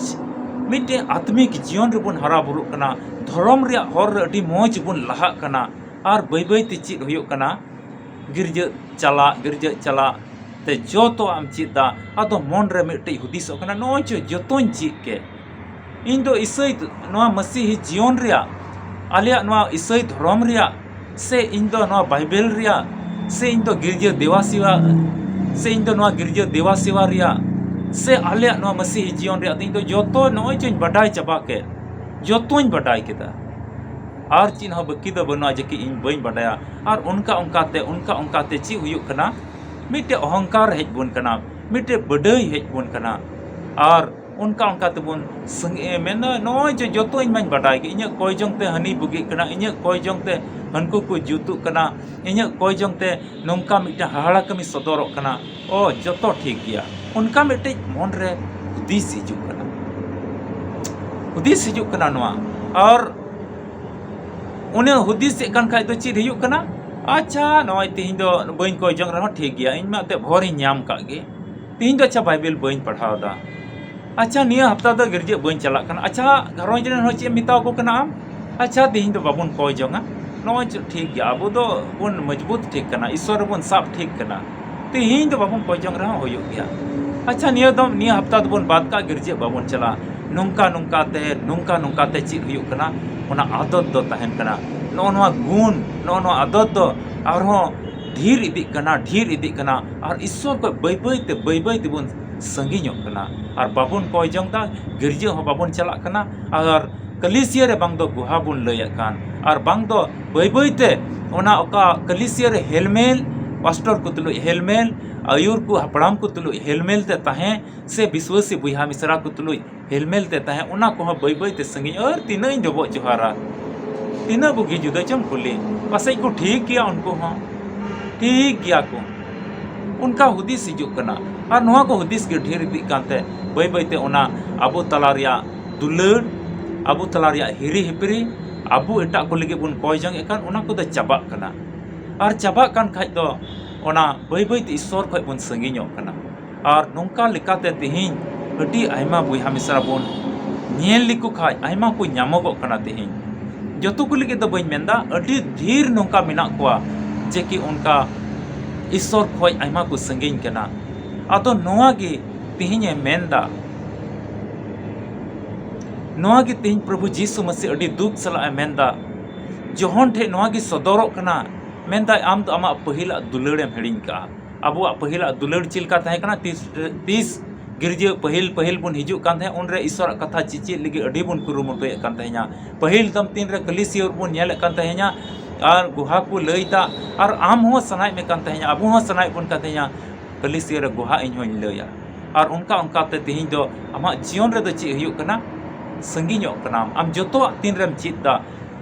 ᱢᱤᱫᱴᱮᱱ ᱟᱛᱢᱤᱠ ᱡᱤᱭᱚᱱ ᱨᱮᱵᱚᱱ ᱦᱟᱨᱟ ᱵᱩᱨᱩᱜ ᱠᱟᱱᱟ, ᱫᱷᱚᱨᱚᱢ ᱨᱮᱭᱟᱜ ᱦᱚᱨ ᱨᱮ ᱟᱹᱰᱤ ᱢᱚᱡᱽ ᱵᱚᱱ ᱞᱟᱦᱟᱜ ᱠᱟᱱᱟ᱾ ᱟᱨ ᱵᱟᱹᱭ ᱵᱟᱹᱭ ᱛᱮ ᱪᱮᱫ ᱦᱩᱭᱩᱜ ᱠᱟᱱᱟ, ᱜᱤᱨᱡᱟᱹ ᱪᱟᱞᱟᱜ, ᱜᱤᱨᱡᱟᱹ ᱪᱟᱞᱟᱜ ᱛᱮ ᱡᱚᱛᱚᱣᱟᱜ ᱮᱢ ᱪᱮᱫ ᱫᱟ᱾ ᱟᱫᱚ ᱢᱚᱱ ᱨᱮ ᱢᱤᱫᱴᱮᱡ ᱦᱩᱫᱤᱥᱚᱜ ᱠᱟᱱᱟ, ᱱᱚᱜᱼᱚᱭ ᱪᱚ ᱡᱚᱛᱚᱧ ᱪᱮᱫ ᱠᱮᱫ, ᱤᱧ ᱫᱚ ᱤᱥᱟᱹᱭ, ᱱᱚᱣᱟ ᱢᱟᱹᱥᱤᱦᱤ ᱡᱤᱭᱚᱱ ᱨᱮᱭᱟᱜ, ᱟᱞᱮᱭᱟᱜ ᱱᱚᱣᱟ ᱤᱥᱟᱹᱭ ᱫᱷᱚᱨᱚᱢ ᱨᱮᱭᱟᱜ, ᱥᱮ ᱤᱧ ᱫᱚ ᱱᱚᱣᱟ ᱵᱟᱭᱵᱮᱞ ᱨᱮᱭᱟᱜ, ᱥᱮ ᱤᱧ ᱫᱚ ᱜᱤᱨᱡᱟᱹ ᱫᱮᱣᱟ ᱥᱮᱣᱟ, ᱥᱮ ᱤᱧ ᱫᱚ ᱱᱚᱣᱟ ᱜᱤᱨᱡᱟᱹ ᱫᱮᱣᱟ ᱥᱮᱣᱟ ᱨᱮᱭᱟᱜ, ᱥᱮ ᱟᱞᱮᱭᱟᱜ ᱱᱚᱣᱟ ᱢᱟᱹᱥᱤᱦᱤ ᱡᱤᱭᱚᱱ ᱨᱮᱭᱟᱜ ᱫᱚ ᱤᱧ ᱫᱚ ᱡᱚᱛᱚ ᱱᱚᱜᱼᱚᱭ ᱪᱚᱧ ᱵᱟᱰᱟᱭ ᱪᱟᱵᱟ ᱠᱮᱫ, ᱡᱚᱛᱚᱧ ᱵᱟᱰᱟᱭ ᱠᱮᱫᱟ᱾ ᱟᱨ ᱪᱮᱫ ᱦᱚᱸ ᱵᱟᱹᱠᱤ ᱫᱚ ᱵᱟᱹᱱᱩᱜᱼᱟ ᱡᱮ ᱠᱤ ᱤᱧ ᱵᱟᱹᱧ ᱵᱟᱰᱟᱭᱟ᱾ ᱟᱨ ᱚᱱᱠᱟ ᱚᱱᱠᱟᱛᱮ, ᱚᱱᱠᱟ ᱚᱱᱠᱟᱛᱮ ᱪᱮᱫ ᱦᱩᱭᱩᱜ ᱠᱟᱱᱟ, ᱢᱤᱫᱴᱮᱡ ᱚᱦᱚᱝᱠᱟᱨ ᱦᱮᱡ ᱵᱚᱱ ᱠᱟᱱᱟ, ᱢᱤᱫᱴᱮᱡ ᱵᱟᱹᱰᱟᱹᱭ ᱦᱮᱡ ᱵᱚᱱ ᱠᱟᱱᱟ᱾ ᱟᱨ ᱚᱱᱠᱟ ᱚᱱᱠᱟ ᱛᱮᱵᱚᱱ ᱥᱟᱸᱜᱮ, ᱢᱮᱱᱫᱟ, ᱱᱚᱜᱼᱚᱭ ᱡᱮ ᱡᱚᱛᱚ ᱤᱧ ᱢᱟᱧ ᱵᱟᱰᱟᱭ ᱜᱮ, ᱤᱧᱟᱹᱜ ᱠᱚᱭ ᱡᱚᱝ ᱛᱮ ᱦᱟᱹᱱᱤ ᱵᱩᱜᱤᱜ ᱠᱟᱱᱟ, ᱤᱧᱟᱹᱜ ᱠᱚᱭ ᱡᱚᱝ ᱛᱮ ᱦᱟᱹᱱᱠᱩ ᱠᱚ ᱡᱩᱛᱩᱜ ᱠᱟᱱᱟ, ᱤᱧᱟᱹᱜ ᱠᱚᱭ ᱡᱚᱝ ᱛᱮ ᱱᱚᱝᱠᱟ ᱢᱤᱫᱴᱟᱝ ᱦᱟᱦᱟᱲᱟ ᱠᱟᱹᱢᱤ ᱥᱚᱫᱚᱨᱚᱜ ᱠᱟᱱᱟ, ᱚ, ᱡᱚᱛᱚ ᱴᱷᱤᱠ ᱜᱮᱭᱟ, ᱚᱱᱠᱟ ᱢᱤᱫᱴᱮᱡ ᱢᱚᱱ ᱨᱮ ᱦᱩᱫᱤᱥ ᱦᱤᱡᱩᱜ ᱠᱟᱱᱟ, ᱦᱩᱫᱤᱥ ᱦᱤᱡᱩᱜ ᱠᱟᱱᱟ ᱱᱚᱣᱟ᱾ ᱟᱨ ᱩᱱᱤ ᱦᱩᱫᱤᱥᱮᱫ ᱠᱟᱱ ᱠᱷᱟᱡ ᱫᱚ ᱪᱮᱫ ᱦᱩᱭᱩᱜ ᱠᱟᱱᱟ? ᱟᱪᱪᱷᱟ, ᱱᱚᱜᱼᱚᱭ ᱛᱤᱦᱤᱧ ᱫᱚ ᱵᱟᱹᱧ ᱠᱚᱭ ᱡᱚᱝ ᱨᱮᱦᱚᱸ ᱴᱷᱤᱠ ᱜᱮᱭᱟ, ᱤᱧ ᱢᱟ ᱮᱱᱛᱮᱫ ᱵᱷᱚᱨᱤᱧ ᱧᱟᱢ ᱠᱟᱜ ᱜᱮ᱾ ᱛᱤᱦᱤᱧ ᱫᱚ ᱟᱪᱪᱷᱟ ᱵᱟᱭᱵᱮᱞ ᱵᱟᱹᱧ ᱯᱟᱲᱦᱟᱣ ᱫᱟ, ᱟᱪᱪᱷᱟ ᱱᱤᱭᱟᱹ ᱦᱟᱯᱛᱟ ᱫᱚ ᱜᱤᱨᱡᱟᱹ ᱵᱟᱹᱧ ᱪᱟᱞᱟᱜ ᱠᱟᱱᱟ, ᱟᱪᱪᱷᱟ ᱜᱷᱟᱨᱚᱸᱡᱽ ᱨᱮᱱ ᱦᱚᱲ ᱪᱮᱫ ᱮᱢ ᱢᱮᱛᱟ ᱠᱚ ᱠᱟᱱᱟ ᱟᱢ? ᱟᱪᱪᱷᱟ ᱛᱤᱦᱤᱧ ᱫᱚ ᱵᱟᱵᱚᱱ ᱠᱚᱭ ᱡᱚᱝᱟ, ᱱᱚᱜᱼᱚᱭ ᱪᱮᱫ ᱴᱷᱤᱠ ᱜᱮᱭᱟ, ᱟᱵᱚ ᱫᱚ ᱵᱚᱱ ᱢᱚᱡᱽᱵᱩᱛ ᱴᱷᱤᱠ ᱠᱟᱱᱟ, ᱤᱥᱥᱚᱨ ᱨᱮᱵᱚᱱ ᱥᱟᱵ ᱴᱷᱤᱠ ᱠᱟᱱᱟ, ᱛᱤᱦᱤᱧ ᱫᱚ ᱵᱟᱵᱚᱱ ᱠᱚᱭ ᱡᱚᱝ ᱨᱮᱦᱚᱸ ᱦᱩᱭᱩᱜ ᱜᱮᱭᱟ᱾ ᱟᱪᱪᱷᱟ ᱱᱤᱭᱟᱹ ᱫᱚ, ᱱᱤᱭᱟᱹ ᱦᱟᱯᱛᱟ ᱫᱚᱵᱚᱱ ᱵᱟᱫ ᱠᱟᱜ, ᱜᱤᱨᱡᱟᱹ ᱵᱟᱵᱚᱱ ᱪᱟᱞᱟᱜᱼᱟ᱾ ᱱᱚᱝᱠᱟ ᱱᱚᱝᱠᱟ ᱛᱮ, ᱱᱚᱝᱠᱟ ᱱᱚᱝᱠᱟ ᱛᱮ ᱪᱮᱫ ᱦᱩᱭᱩᱜ ᱠᱟᱱᱟ? ᱚᱱᱟ ᱟᱫᱚᱛ ᱫᱚ ᱛᱟᱦᱮᱱ ᱠᱟᱱᱟ᱾ ᱱᱚᱜᱼᱚ ᱱᱚᱣᱟ ᱜᱩᱱ, ᱱᱚᱜᱼᱚ ᱱᱚᱣᱟ ᱟᱫᱚᱛ ᱫᱚ ᱟᱨᱦᱚᱸ ᱰᱷᱮᱨ ᱤᱫᱤᱜ ᱠᱟᱱᱟ, ᱰᱷᱮᱨ ᱤᱫᱤᱜ ᱠᱟᱱᱟ᱾ ᱟᱨ ᱤᱥᱥᱚᱨ ᱠᱷᱚᱱ ᱵᱟᱹᱭ ᱵᱟᱹᱭ ᱛᱮ, ᱵᱟᱹᱭ ᱵᱟᱹᱭ ᱛᱮᱵᱚᱱ ᱥᱟᱺᱜᱤᱧᱚᱜ ᱠᱟᱱᱟ᱾ ᱟᱨ ᱵᱟᱵᱚᱱ ᱠᱚᱭ ᱡᱚᱝ ᱫᱟ, ᱜᱤᱨᱡᱟᱹ ᱦᱚᱸ ᱵᱟᱵᱚᱱ ᱪᱟᱞᱟᱜ ᱠᱟᱱᱟ᱾ ᱟᱨ ᱠᱟᱹᱞᱤᱥᱤᱭᱟᱹ ᱨᱮ ᱵᱟᱝ ᱫᱚ ᱜᱩᱦᱟ ᱵᱚᱱ ᱞᱟᱹᱭᱮᱫ ᱠᱟᱱ, ᱟᱨ ᱵᱟᱝ ᱫᱚ ᱵᱟᱹᱭ ᱵᱟᱹᱭ ᱛᱮ ᱚᱱᱟ ᱚᱠᱟ ᱠᱟᱹᱞᱤᱥᱤᱭᱟᱹ ᱨᱮ ᱦᱮᱞᱢᱮᱞ, ᱯᱟᱥᱴᱚᱨ ᱠᱚ ᱛᱩᱞᱩᱡ ᱦᱮᱞᱢᱮᱞ, ᱟᱹᱭᱩᱨ ᱠᱚ ᱦᱟᱯᱲᱟᱢ ᱠᱚ ᱛᱩᱞᱩᱡ ᱦᱮᱞᱢᱮᱞ ᱛᱮ ᱛᱟᱦᱮᱸ, ᱥᱮ ᱵᱤᱥᱣᱟᱹᱥᱤ ᱵᱚᱭᱦᱟ ᱢᱤᱥᱨᱟ ᱠᱚ ᱛᱩᱞᱩᱡ ᱦᱮᱞᱢᱮᱞ ᱛᱮ ᱛᱟᱦᱮᱸ, ᱚᱱᱟ ᱠᱚᱦᱚᱸ ᱵᱟᱹᱭ ᱵᱟᱹᱭ ᱛᱮ ᱥᱟᱺᱜᱤᱧ᱾ ᱟᱨ ᱛᱤᱱᱟᱹᱜ ᱤᱧ ᱰᱚᱵᱚᱜ ᱡᱚᱦᱟᱨᱟ, ᱛᱤᱱᱟᱹᱜ ᱵᱩᱜᱤ ᱡᱩᱫᱟᱹ ᱪᱚᱢ ᱠᱩᱞᱤ, ᱯᱟᱥᱮᱡ ᱠᱚ ᱴᱷᱤᱠ ᱜᱮᱭᱟ ᱩᱱᱠᱩ ᱦᱚᱸ, ᱴᱷᱤᱠ ᱜᱮᱭᱟ ᱠᱚ, ᱚᱱᱠᱟ ᱦᱩᱫᱤᱥ ᱦᱤᱡᱩᱜ ᱠᱟᱱᱟ᱾ ᱟᱨ ᱱᱚᱣᱟ ᱠᱚ ᱦᱩᱫᱤᱥ ᱜᱮ ᱰᱷᱮᱨ ᱤᱫᱤᱜ ᱠᱟᱱᱛᱮ ᱵᱟᱹᱭ ᱵᱟᱹᱭ ᱛᱮ ᱚᱱᱟ ᱟᱵᱚ ᱛᱟᱞᱟ ᱨᱮᱭᱟᱜ ᱫᱩᱞᱟᱹᱲ, ᱟᱵᱚ ᱛᱟᱞᱟ ᱨᱮᱭᱟᱜ ᱦᱤᱨᱤ ᱦᱤᱯᱤᱨᱤ, ᱟᱵᱚ ᱮᱴᱟᱜ ᱠᱚ ᱞᱟᱹᱜᱤᱫ ᱵᱚᱱ ᱠᱚᱭ ᱡᱚᱝ ᱮᱫ ᱠᱟᱱ, ᱚᱱᱟ ᱠᱚᱫᱚ ᱪᱟᱵᱟᱜ ᱠᱟᱱᱟ᱾ ᱟᱨ ᱪᱟᱵᱟᱜ ᱠᱟᱱ ᱠᱷᱟᱡ ᱫᱚ ᱚᱱᱟ ᱵᱟᱹᱭ ᱵᱟᱹᱭ ᱛᱮ ᱤᱥᱥᱚᱨ ᱠᱷᱚᱡ ᱵᱚᱱ ᱥᱟᱺᱜᱤᱧᱚᱜ ᱠᱟᱱᱟ᱾ ᱟᱨ ᱱᱚᱝᱠᱟ ᱞᱮᱠᱟᱛᱮ ᱛᱮᱦᱮᱧ ᱟᱹᱰᱤ ᱟᱭᱢᱟ ᱵᱚᱭᱦᱟ ᱢᱤᱥᱨᱟ ᱵᱚᱱ ᱧᱮᱞ ᱞᱮᱠᱚ ᱠᱷᱟᱡ ᱟᱭᱢᱟ ᱠᱚ ᱧᱟᱢᱚᱜᱚᱜ ᱠᱟᱱᱟ᱾ ᱛᱮᱦᱮᱧ ᱡᱚᱛᱚ ᱠᱚ ᱞᱟᱹᱜᱤᱫ ᱫᱚ ᱵᱟᱹᱧ ᱢᱮᱱᱫᱟ, ᱟᱹᱰᱤ ᱰᱷᱮᱨ ᱱᱚᱝᱠᱟ ᱢᱮᱱᱟᱜ ᱠᱚᱣᱟ ᱡᱮ ᱠᱤ ᱚᱱᱠᱟ ᱤᱥᱥᱚᱨ ᱠᱷᱚᱡ ᱟᱭᱢᱟ ᱠᱚ ᱥᱟᱺᱜᱤᱧ ᱠᱟᱱᱟ᱾ ᱟᱫᱚ ᱱᱚᱣᱟ ᱜᱮ ᱛᱮᱦᱮᱧ ᱮ ᱢᱮᱱᱫᱟ, ᱱᱚᱣᱟ ᱜᱮ ᱛᱮᱦᱮᱧ ᱯᱨᱚᱵᱷᱩ ᱡᱤᱥᱩ ᱢᱟᱹᱥᱤ ᱟᱹᱰᱤ ᱫᱩᱠ ᱥᱟᱞᱟᱜ ᱮ ᱢᱮᱱᱫᱟ᱾ ᱡᱚᱦᱚᱱ ᱴᱷᱮᱡ ᱱᱚᱣᱟ ᱜᱮ ᱥᱚᱫᱚᱨᱚᱜ ᱠᱟᱱᱟ, ᱢᱮᱱᱫᱟᱭ, ᱟᱢ ᱫᱚ ᱟᱢᱟᱜ ᱯᱟᱹᱦᱤᱞᱟᱜ ᱫᱩᱞᱟᱹᱲ ᱮᱢ ᱦᱤᱲᱤᱧ ᱠᱟᱜᱼᱟ᱾ ᱟᱵᱚᱣᱟᱜ ᱯᱟᱹᱦᱤᱞᱟᱜ ᱫᱩᱞᱟᱹᱲ ᱪᱮᱫ ᱞᱮᱠᱟ ᱛᱟᱦᱮᱸ ᱠᱟᱱᱟ? ᱛᱤᱥ, ᱛᱤᱥ ᱜᱤᱨᱡᱟᱹ ᱯᱟᱹᱦᱤᱞ, ᱯᱟᱹᱦᱤᱞ ᱵᱚᱱ ᱦᱤᱡᱩᱜ ᱠᱟᱱ ᱛᱟᱦᱮᱸᱫ, ᱩᱱᱨᱮ ᱤᱥᱚᱨᱟᱜ ᱠᱟᱛᱷᱟ ᱪᱮᱪᱮᱫ ᱞᱟᱹᱜᱤᱫ ᱟᱹᱰᱤ ᱵᱚᱱ ᱠᱩᱨᱩᱢᱩᱴᱩᱭᱮᱫ ᱠᱟᱱ ᱛᱟᱦᱮᱸᱱᱟ᱾ ᱯᱟᱹᱦᱤᱞ ᱫᱚᱢ ᱛᱤᱱᱨᱮ ᱠᱟᱹᱞᱤᱥᱤᱭᱟᱹ ᱵᱚᱱ ᱧᱮᱞᱮᱫ ᱠᱟᱱ ᱛᱟᱦᱮᱸᱱᱟ, ᱟᱨ ᱜᱩᱦᱟ ᱠᱚ ᱞᱟᱹᱭᱫᱟ, ᱟᱨ ᱟᱢ ᱦᱚᱸ ᱥᱟᱱᱟᱭᱮᱫ ᱢᱮ ᱠᱟᱱ ᱛᱟᱦᱮᱸᱱᱟ, ᱟᱵᱚ ᱦᱚᱸ ᱥᱟᱱᱟᱭᱮᱫ ᱵᱚᱱ ᱠᱟᱱ ᱛᱟᱦᱮᱸᱱᱟ, ᱠᱟᱹᱞᱤᱥᱤᱭᱟᱹ ᱨᱮ ᱜᱩᱦᱟ ᱤᱧ ᱦᱚᱸᱧ ᱞᱟᱹᱭᱟ᱾ ᱟᱨ ᱚᱱᱠᱟ ᱚᱱᱠᱟᱛᱮ ᱛᱮᱦᱮᱧ ᱫᱚ ᱟᱢᱟᱜ ᱡᱤᱭᱚᱱ ᱨᱮᱫᱚ ᱪᱮᱫ ᱦᱩᱭᱩᱜ ᱠᱟᱱᱟ? ᱥᱟᱺᱜᱤᱧᱚᱜ ᱠᱟᱱᱟᱢ᱾ ᱟᱢ ᱡᱚᱛᱚᱣᱟᱜ ᱛᱤᱱᱨᱮᱢ ᱪᱮᱫ ᱫᱟ,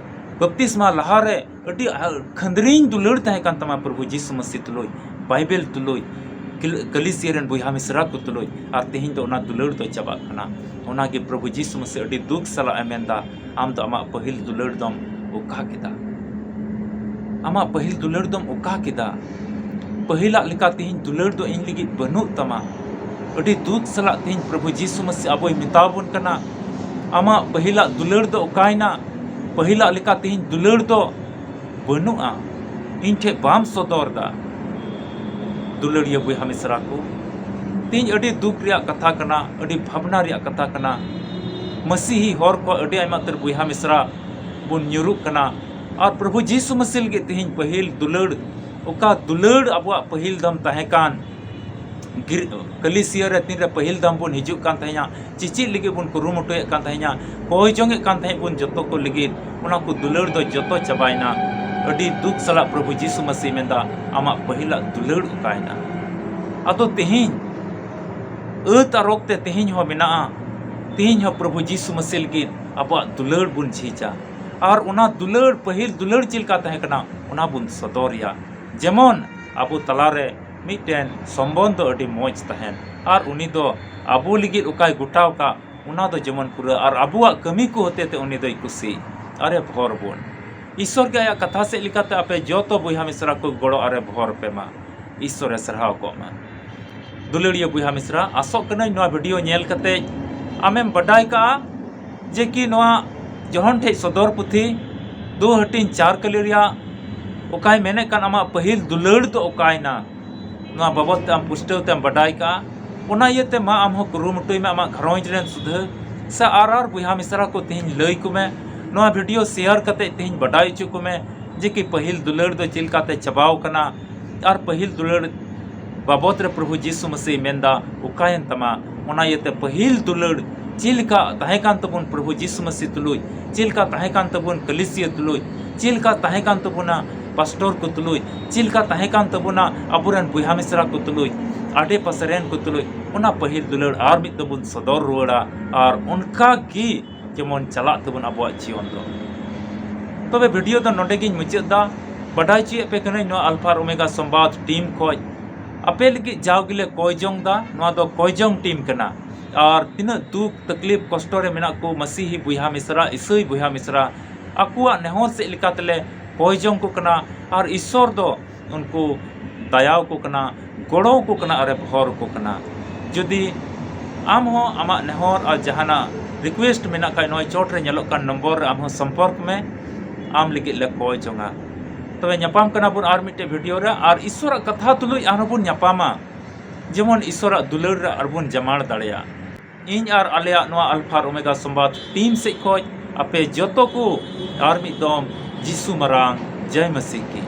ᱵᱟᱯᱛᱤᱥᱢᱟ ᱞᱟᱦᱟᱨᱮ ᱟᱹᱰᱤ ᱠᱷᱟᱹᱱᱫᱽᱨᱤᱧ ᱫᱩᱞᱟᱹᱲ ᱛᱟᱦᱮᱸ ᱠᱟᱱ ᱛᱟᱢᱟ ᱯᱨᱚᱵᱷᱩ ᱡᱤᱥᱩ ᱢᱟᱹᱥᱤ ᱛᱩᱞᱩᱡ, ᱵᱟᱭᱵᱮᱞ ᱛᱩᱞᱩᱡ, ᱠᱟᱹᱞ-, ᱠᱟᱹᱞᱤᱥᱤᱭᱟᱹ ᱨᱮᱱ ᱵᱚᱭᱦᱟ ᱢᱤᱥᱨᱟ ᱠᱚ ᱛᱩᱞᱩᱡ, ᱟᱨ ᱛᱮᱦᱮᱧ ᱫᱚ ᱚᱱᱟ ᱫᱩᱞᱟᱹᱲ ᱫᱚ ᱪᱟᱵᱟᱜ ᱠᱟᱱᱟ᱾ ᱚᱱᱟᱜᱮ ᱯᱨᱚᱵᱷᱩ ᱡᱤᱥᱩ ᱢᱟᱹᱥᱤ ᱟᱹᱰᱤ ᱫᱩᱠ ᱥᱟᱞᱟᱜ ᱮ ᱢᱮᱱᱫᱟ, ᱟᱢ ᱫᱚ ᱟᱢᱟᱜ ᱯᱟᱹᱦᱤᱞ ᱫᱩᱞᱟᱹᱲ ᱫᱚᱢ ᱚᱠᱟ ᱠᱮᱫᱟ? ᱟᱢᱟᱜ ᱯᱟᱹᱦᱤᱞ ᱫᱩᱞᱟᱹᱲ ᱫᱚᱢ ᱚᱠᱟ ᱠᱮᱫᱟ? ᱯᱟᱹᱦᱤᱞᱟᱜ ᱞᱮᱠᱟ ᱛᱮᱦᱮᱧ ᱫᱩᱞᱟᱹᱲ ᱫᱚ ᱤᱧ ᱞᱟᱹᱜᱤᱫ ᱵᱟᱹᱱᱩᱜ ᱛᱟᱢᱟ᱾ ᱟᱹᱰᱤ ᱫᱩᱠ ᱥᱟᱞᱟᱜ ᱛᱮᱦᱮᱧ ᱯᱨᱚᱵᱷᱩ ᱡᱤᱥᱩ ᱢᱟᱹᱥᱤ ᱟᱵᱚᱭ ᱢᱮᱛᱟ ᱵᱚᱱ ᱠᱟᱱᱟ, ᱟᱢᱟᱜ ᱯᱟᱹᱦᱤᱞᱟᱜ ᱫᱩᱞᱟᱹᱲ ᱫᱚ ᱚᱠᱟᱭᱮᱱᱟ? ᱯᱟᱹᱦᱤᱞᱟᱜ ᱞᱮᱠᱟ ᱛᱮᱦᱮᱧ ᱫᱩᱞᱟᱹᱲ ᱫᱚ ᱵᱟᱹᱱᱩᱜᱼᱟ, ᱤᱧ ᱴᱷᱮᱡ ᱵᱟᱢ ᱥᱚᱫᱚᱨ ᱫᱟ᱾ ᱫᱩᱞᱟᱹᱲᱤᱭᱟᱹ ᱵᱚᱭᱦᱟ ᱢᱤᱥᱨᱟ ᱠᱚ, ᱛᱮᱦᱮᱧ ᱟᱹᱰᱤ ᱫᱩᱠ ᱨᱮᱭᱟᱜ ᱠᱟᱛᱷᱟ ᱠᱟᱱᱟ, ᱟᱹᱰᱤ ᱵᱷᱟᱵᱽᱱᱟ ᱨᱮᱭᱟᱜ ᱠᱟᱛᱷᱟ ᱠᱟᱱᱟ᱾ ᱢᱟᱹᱥᱤᱦᱤ ᱦᱚᱨ ᱠᱚ ᱟᱹᱰᱤ ᱟᱭᱢᱟ ᱩᱛᱟᱹᱨ ᱵᱚᱭᱦᱟ ᱢᱤᱥᱨᱟ ᱵᱚᱱ ᱧᱩᱨᱩᱜ ᱠᱟᱱᱟ᱾ ᱟᱨ ᱯᱨᱚᱵᱷᱩ ᱡᱤᱥᱩ ᱢᱟᱹᱥᱤ ᱞᱟᱹᱜᱤᱫ ᱛᱮᱦᱮᱧ ᱯᱟᱹᱦᱤᱞ ᱫᱩᱞᱟᱹᱲ, ᱚᱠᱟ ᱫᱩᱞᱟᱹᱲ ᱟᱵᱚᱣᱟᱜ ᱯᱟᱹᱦᱤᱞ ᱫᱚᱢ ᱛᱟᱦᱮᱸ ᱠᱟᱱ, ᱜᱤᱨ- ᱠᱟᱹᱞᱤᱥᱤᱭᱟᱹ ᱨᱮ ᱛᱤᱱᱨᱮ ᱯᱟᱹᱦᱤᱞ ᱫᱷᱟᱢ ᱵᱚᱱ ᱦᱤᱡᱩᱜ ᱠᱟᱱ ᱛᱟᱦᱮᱸᱱᱟ, ᱪᱮᱪᱮᱫ ᱞᱟᱹᱜᱤᱫ ᱵᱚᱱ ᱠᱩᱨᱩᱢᱩᱴᱩᱭᱮᱫ ᱠᱟᱱ ᱛᱟᱦᱮᱸᱱᱟ, ᱠᱚᱭ ᱡᱚᱝ ᱮᱫ ᱠᱟᱱ ᱛᱟᱦᱮᱸᱫ ᱵᱚᱱ ᱡᱚᱛᱚ ᱠᱚ ᱞᱟᱹᱜᱤᱫ, ᱚᱱᱟ ᱠᱚ ᱫᱩᱞᱟᱹᱲ ᱫᱚ ᱡᱚᱛᱚ ᱪᱟᱵᱟᱭᱮᱱᱟ᱾ ᱟᱹᱰᱤ ᱫᱩᱠ ᱥᱟᱞᱟᱜ ᱯᱨᱚᱵᱷᱩ ᱡᱤᱥᱩ ᱢᱟᱹᱥᱤ ᱢᱮᱱᱫᱟ, ᱟᱢᱟᱜ ᱯᱟᱹᱦᱤᱞᱟᱜ ᱫᱩᱞᱟᱹᱲ ᱚᱠᱟᱭᱮᱱᱟ? ᱟᱫᱚ ᱛᱮᱦᱮᱧ ᱟᱹᱛ ᱟᱨ ᱨᱳᱜᱽ ᱛᱮ ᱛᱮᱦᱮᱧ ᱦᱚᱸ ᱢᱮᱱᱟᱜᱼᱟ᱾ ᱛᱮᱦᱮᱧ ᱦᱚᱸ ᱯᱨᱚᱵᱷᱩ ᱡᱤᱥᱩ ᱢᱟᱹᱥᱤ ᱞᱟᱹᱜᱤᱫ ᱟᱵᱚᱣᱟᱜ ᱫᱩᱞᱟᱹᱲ ᱵᱚᱱ ᱡᱷᱤᱡᱟ᱾ ᱟᱨ ᱚᱱᱟ ᱫᱩᱞᱟᱹᱲ, ᱯᱟᱹᱦᱤᱞ ᱫᱩᱞᱟᱹᱲ ᱪᱮᱫ ᱞᱮᱠᱟ ᱛᱟᱦᱮᱸ ᱠᱟᱱᱟ, ᱚᱱᱟ ᱵᱚᱱ ᱥᱚᱫᱚᱨᱮᱭᱟ᱾ ᱡᱮᱢᱚᱱ ᱟᱵᱚ ᱛᱟᱞᱟᱨᱮ ᱢᱤᱫᱴᱮᱱ ᱥᱚᱢᱵᱚᱱᱫᱷᱚ ᱟᱹᱰᱤ ᱢᱚᱡᱽ ᱛᱟᱦᱮᱱ, ᱟᱨ ᱩᱱᱤ ᱫᱚ ᱟᱵᱚ ᱞᱟᱹᱜᱤᱫ ᱚᱠᱟᱭ ᱜᱚᱴᱟᱣ ᱠᱟᱜ, ᱚᱱᱟ ᱫᱚ ᱡᱮᱢᱚᱱ ᱯᱩᱨᱟᱹ, ᱟᱨ ᱟᱵᱚᱣᱟᱜ ᱠᱟᱹᱢᱤ ᱠᱚ ᱦᱚᱛᱮ ᱛᱮ ᱩᱱᱤ ᱫᱚᱭ ᱠᱩᱥᱤ ᱟᱨᱮ ᱵᱷᱚᱨ ᱵᱚᱱ᱾ ᱤᱥᱥᱚᱨ ᱜᱮ ᱟᱭᱟᱜ ᱠᱟᱛᱷᱟ ᱥᱮᱫ ᱞᱮᱠᱟᱛᱮ ᱟᱯᱮ ᱡᱚᱛᱚ ᱵᱚᱭᱦᱟ ᱢᱤᱥᱨᱟ ᱠᱚ ᱜᱚᱲᱚ ᱟᱨᱮ ᱵᱷᱚᱨ ᱯᱮ ᱢᱟ᱾ ᱤᱥᱥᱚᱨᱮ ᱥᱟᱨᱦᱟᱣ ᱠᱚᱜ ᱢᱟ᱾ ᱫᱩᱞᱟᱹᱲᱤᱭᱟᱹ ᱵᱚᱭᱦᱟ ᱢᱤᱥᱨᱟ, ᱟᱥᱚᱜ ᱠᱟᱹᱱᱟᱹᱧ ᱱᱚᱣᱟ ᱵᱷᱤᱰᱤᱭᱳ ᱧᱮᱞ ᱠᱟᱛᱮ ᱟᱢᱮᱢ ᱵᱟᱰᱟᱭ ᱠᱟᱜᱼᱟ ᱡᱮ ᱠᱤ ᱱᱚᱣᱟ ᱡᱚᱦᱚᱱ ᱴᱷᱮᱡ ᱥᱚᱫᱚᱨ ᱯᱩᱛᱷᱤ ᱫᱩ ᱦᱟᱹᱴᱤᱧ ᱪᱟᱨ ᱠᱟᱹᱞᱤ ᱨᱮᱭᱟᱜ ᱚᱠᱟᱭ ᱢᱮᱱᱮᱫ ᱠᱟᱱ ᱟᱢᱟᱜ ᱯᱟᱹᱦᱤᱞ ᱫᱩᱞᱟᱹᱲ ᱫᱚ ᱚᱠᱟᱭᱮᱱᱟ, ᱱᱚᱣᱟ ᱵᱟᱵᱚᱫ ᱛᱮ ᱟᱢ ᱯᱩᱥᱴᱟᱹᱣ ᱛᱮᱢ ᱵᱟᱰᱟᱭ ᱠᱟᱜᱼᱟ᱾ ᱚᱱᱟ ᱤᱭᱟᱹᱛᱮ ᱢᱟ ᱟᱢ ᱦᱚᱸ ᱠᱩᱨᱩᱢᱩᱴᱩᱭ ᱢᱮ ᱟᱢᱟᱜ ᱜᱷᱟᱨᱚᱸᱡᱽ ᱨᱮᱱ ᱥᱩᱫᱷᱟᱹ ᱥᱮ ᱟᱨ ᱟᱨ ᱵᱚᱭᱦᱟ ᱢᱤᱥᱨᱟ ᱠᱚ ᱛᱮᱦᱮᱧ ᱞᱟᱹᱭ ᱠᱚᱢᱮ, ᱱᱚᱣᱟ ᱵᱷᱤᱰᱤᱭᱳ ᱥᱮᱭᱟᱨ ᱠᱟᱛᱮ ᱛᱮᱦᱮᱧ ᱵᱟᱰᱟᱭ ᱦᱚᱪᱚ ᱠᱚᱢᱮ ᱡᱮ ᱠᱤ ᱯᱟᱹᱦᱤᱞ ᱫᱩᱞᱟᱹᱲ ᱫᱚ ᱪᱮᱫ ᱞᱮᱠᱟᱛᱮ ᱪᱟᱵᱟᱣ ᱠᱟᱱᱟ᱾ ᱟᱨ ᱯᱟᱹᱦᱤᱞ ᱫᱩᱞᱟᱹᱲ ᱵᱟᱵᱚᱫ ᱨᱮ ᱯᱨᱚᱵᱷᱩ ᱡᱤᱥᱩ ᱢᱟᱹᱥᱤ ᱢᱮᱱᱫᱟ ᱚᱠᱟᱭᱮᱱ ᱛᱟᱢᱟ? ᱚᱱᱟ ᱤᱭᱟᱹᱛᱮ ᱯᱟᱹᱦᱤᱞ ᱫᱩᱞᱟᱹᱲ ᱪᱮᱫ ᱞᱮᱠᱟ ᱛᱟᱦᱮᱸ ᱠᱟᱱ ᱛᱟᱵᱚᱱ ᱯᱨᱚᱵᱷᱩ ᱡᱤᱥᱩ ᱢᱟᱹᱥᱤ ᱛᱩᱞᱩᱡ, ᱪᱮᱫ ᱞᱮᱠᱟ ᱛᱟᱦᱮᱸ ᱠᱟᱱ ᱛᱟᱵᱚᱱ ᱠᱟᱹᱞᱤᱥᱤᱭᱟᱹ ᱛᱩᱞᱩᱡ, ᱪᱮᱫ ᱞᱮᱠᱟ ᱛᱟᱦᱮᱸ ᱠᱟᱱ ᱛᱟᱵᱚᱱᱟ ᱯᱟᱥᱴᱚᱨ ᱠᱚ ᱛᱩᱞᱩᱡ, ᱪᱮᱫ ᱞᱮᱠᱟ ᱛᱟᱦᱮᱸ ᱠᱟᱱ ᱛᱟᱵᱚᱱᱟ ᱟᱵᱚᱨᱮᱱ ᱵᱚᱭᱦᱟ ᱢᱤᱥᱨᱟ ᱠᱚ ᱛᱩᱞᱩᱡ, ᱟᱰᱮ ᱯᱟᱥᱮ ᱨᱮᱱ ᱠᱚ ᱛᱩᱞᱩᱡ, ᱚᱱᱟ ᱯᱟᱹᱦᱤᱞ ᱫᱩᱞᱟᱹᱲ ᱟᱨ ᱢᱤᱫ ᱫᱚᱵᱚᱱ ᱥᱚᱫᱚᱨ ᱨᱩᱣᱟᱹᱲᱟ᱾ ᱟᱨ ᱚᱱᱠᱟ ᱜᱮ ᱡᱮᱢᱚᱱ ᱪᱟᱞᱟᱜ ᱛᱟᱵᱚᱱ ᱟᱵᱚᱣᱟᱜ ᱡᱤᱭᱚᱱ ᱫᱚ᱾ ᱛᱚᱵᱮ ᱵᱷᱤᱰᱤᱭᱳ ᱫᱚ ᱱᱚᱰᱮ ᱜᱤᱧ ᱢᱩᱪᱟᱹᱫ ᱫᱟ᱾ ᱵᱟᱰᱟᱭ ᱦᱚᱪᱚᱭᱮᱫ ᱯᱮ ᱠᱟᱹᱱᱟᱹᱧ ᱱᱚᱣᱟ ᱟᱞᱯᱷᱟ ᱟᱨ ᱳᱢᱮᱜᱟ ᱥᱚᱢᱵᱟᱫ ᱴᱤᱢ ᱠᱷᱚᱡ ᱟᱯᱮ ᱞᱟᱹᱜᱤᱫ ᱡᱟᱣ ᱜᱮᱞᱮ ᱠᱚᱭ ᱡᱚᱝ ᱫᱟ᱾ ᱱᱚᱣᱟ ᱫᱚ ᱠᱚᱭ ᱡᱚᱝ ᱴᱤᱢ ᱠᱟᱱᱟ᱾ ᱟᱨ ᱛᱤᱱᱟᱹᱜ ᱫᱩᱠ ᱛᱟᱠᱞᱤᱯ ᱠᱚᱥᱴᱚ ᱨᱮ ᱢᱮᱱᱟᱜ ᱠᱚ ᱢᱟᱹᱥᱤᱦᱤ ᱵᱚᱭᱦᱟ ᱢᱤᱥᱨᱟ, ᱤᱥᱟᱹᱭ ᱵᱚᱭᱦᱟ ᱢᱤᱥᱨᱟ, ᱟᱠᱚᱣᱟᱜ ᱱᱮᱦᱚᱨ ᱥᱮᱫ ᱞᱮᱠᱟ ᱛᱮᱞᱮ ᱠᱚᱭ ᱡᱚᱝ ᱠᱚ ᱠᱟᱱᱟ᱾ ᱟᱨ ᱤᱥᱥᱚᱨ ᱫᱚ ᱩᱱᱠᱩ ᱫᱟᱭᱟ ᱟᱠᱚ ᱠᱟᱱᱟ, ᱜᱚᱲᱚ ᱟᱠᱚ ᱠᱟᱱᱟ ᱟᱨᱮ ᱵᱷᱚᱨ ᱟᱠᱚ ᱠᱟᱱᱟ᱾ ᱡᱩᱫᱤ ᱟᱢ ᱦᱚᱸ ᱟᱢᱟᱜ ᱱᱮᱦᱚᱨ ᱟᱨ ᱡᱟᱦᱟᱱᱟᱜ ᱨᱤᱠᱩᱭᱮᱥᱴ ᱢᱮᱱᱟᱜ ᱠᱷᱟᱡ, ᱱᱚᱜᱼᱚᱭ ᱪᱚᱴ ᱨᱮ ᱧᱮᱞᱚᱜ ᱠᱟᱱ ᱱᱚᱢᱵᱚᱨ ᱨᱮ ᱟᱢ ᱦᱚᱸ ᱥᱚᱢᱯᱚᱨᱠ ᱢᱮ, ᱟᱢ ᱞᱟᱹᱜᱤᱫ ᱞᱮ ᱠᱚᱭ ᱡᱚᱝᱟ᱾ ᱛᱚᱵᱮ ᱧᱟᱯᱟᱢ ᱠᱟᱱᱟ ᱵᱚᱱ ᱟᱨ ᱢᱤᱫᱴᱮᱡ ᱵᱷᱤᱰᱤᱭᱳ ᱨᱮ, ᱟᱨ ᱤᱥᱥᱚᱨᱟᱜ ᱠᱟᱛᱷᱟ ᱛᱩᱞᱩᱡ ᱟᱨᱦᱚᱸ ᱵᱚᱱ ᱧᱟᱯᱟᱢᱟ, ᱡᱮᱢᱚᱱ ᱤᱥᱥᱚᱨᱟᱜ ᱫᱩᱞᱟᱹᱲ ᱨᱮ ᱟᱨᱵᱚᱱ ᱡᱟᱢᱟᱲ ᱫᱟᱲᱮᱭᱟᱜ᱾ ᱤᱧ ᱟᱨ ᱟᱞᱮᱭᱟᱜ ᱱᱚᱣᱟ ᱟᱞᱯᱷᱟ ᱟᱨ ᱳᱢᱮᱜᱟ ᱥᱚᱢᱵᱟᱫ ᱴᱤᱢ ᱥᱮᱫ ᱠᱷᱚᱡ ᱟᱯᱮ ᱡᱚᱛᱚ ᱠᱚ ᱟᱨ ᱢᱤᱫ ᱫᱚᱢ ᱡᱤᱥᱩ ᱢᱟᱨᱟᱝ ᱡᱟᱭ ᱢᱟᱹᱥᱤ ᱠᱤ᱾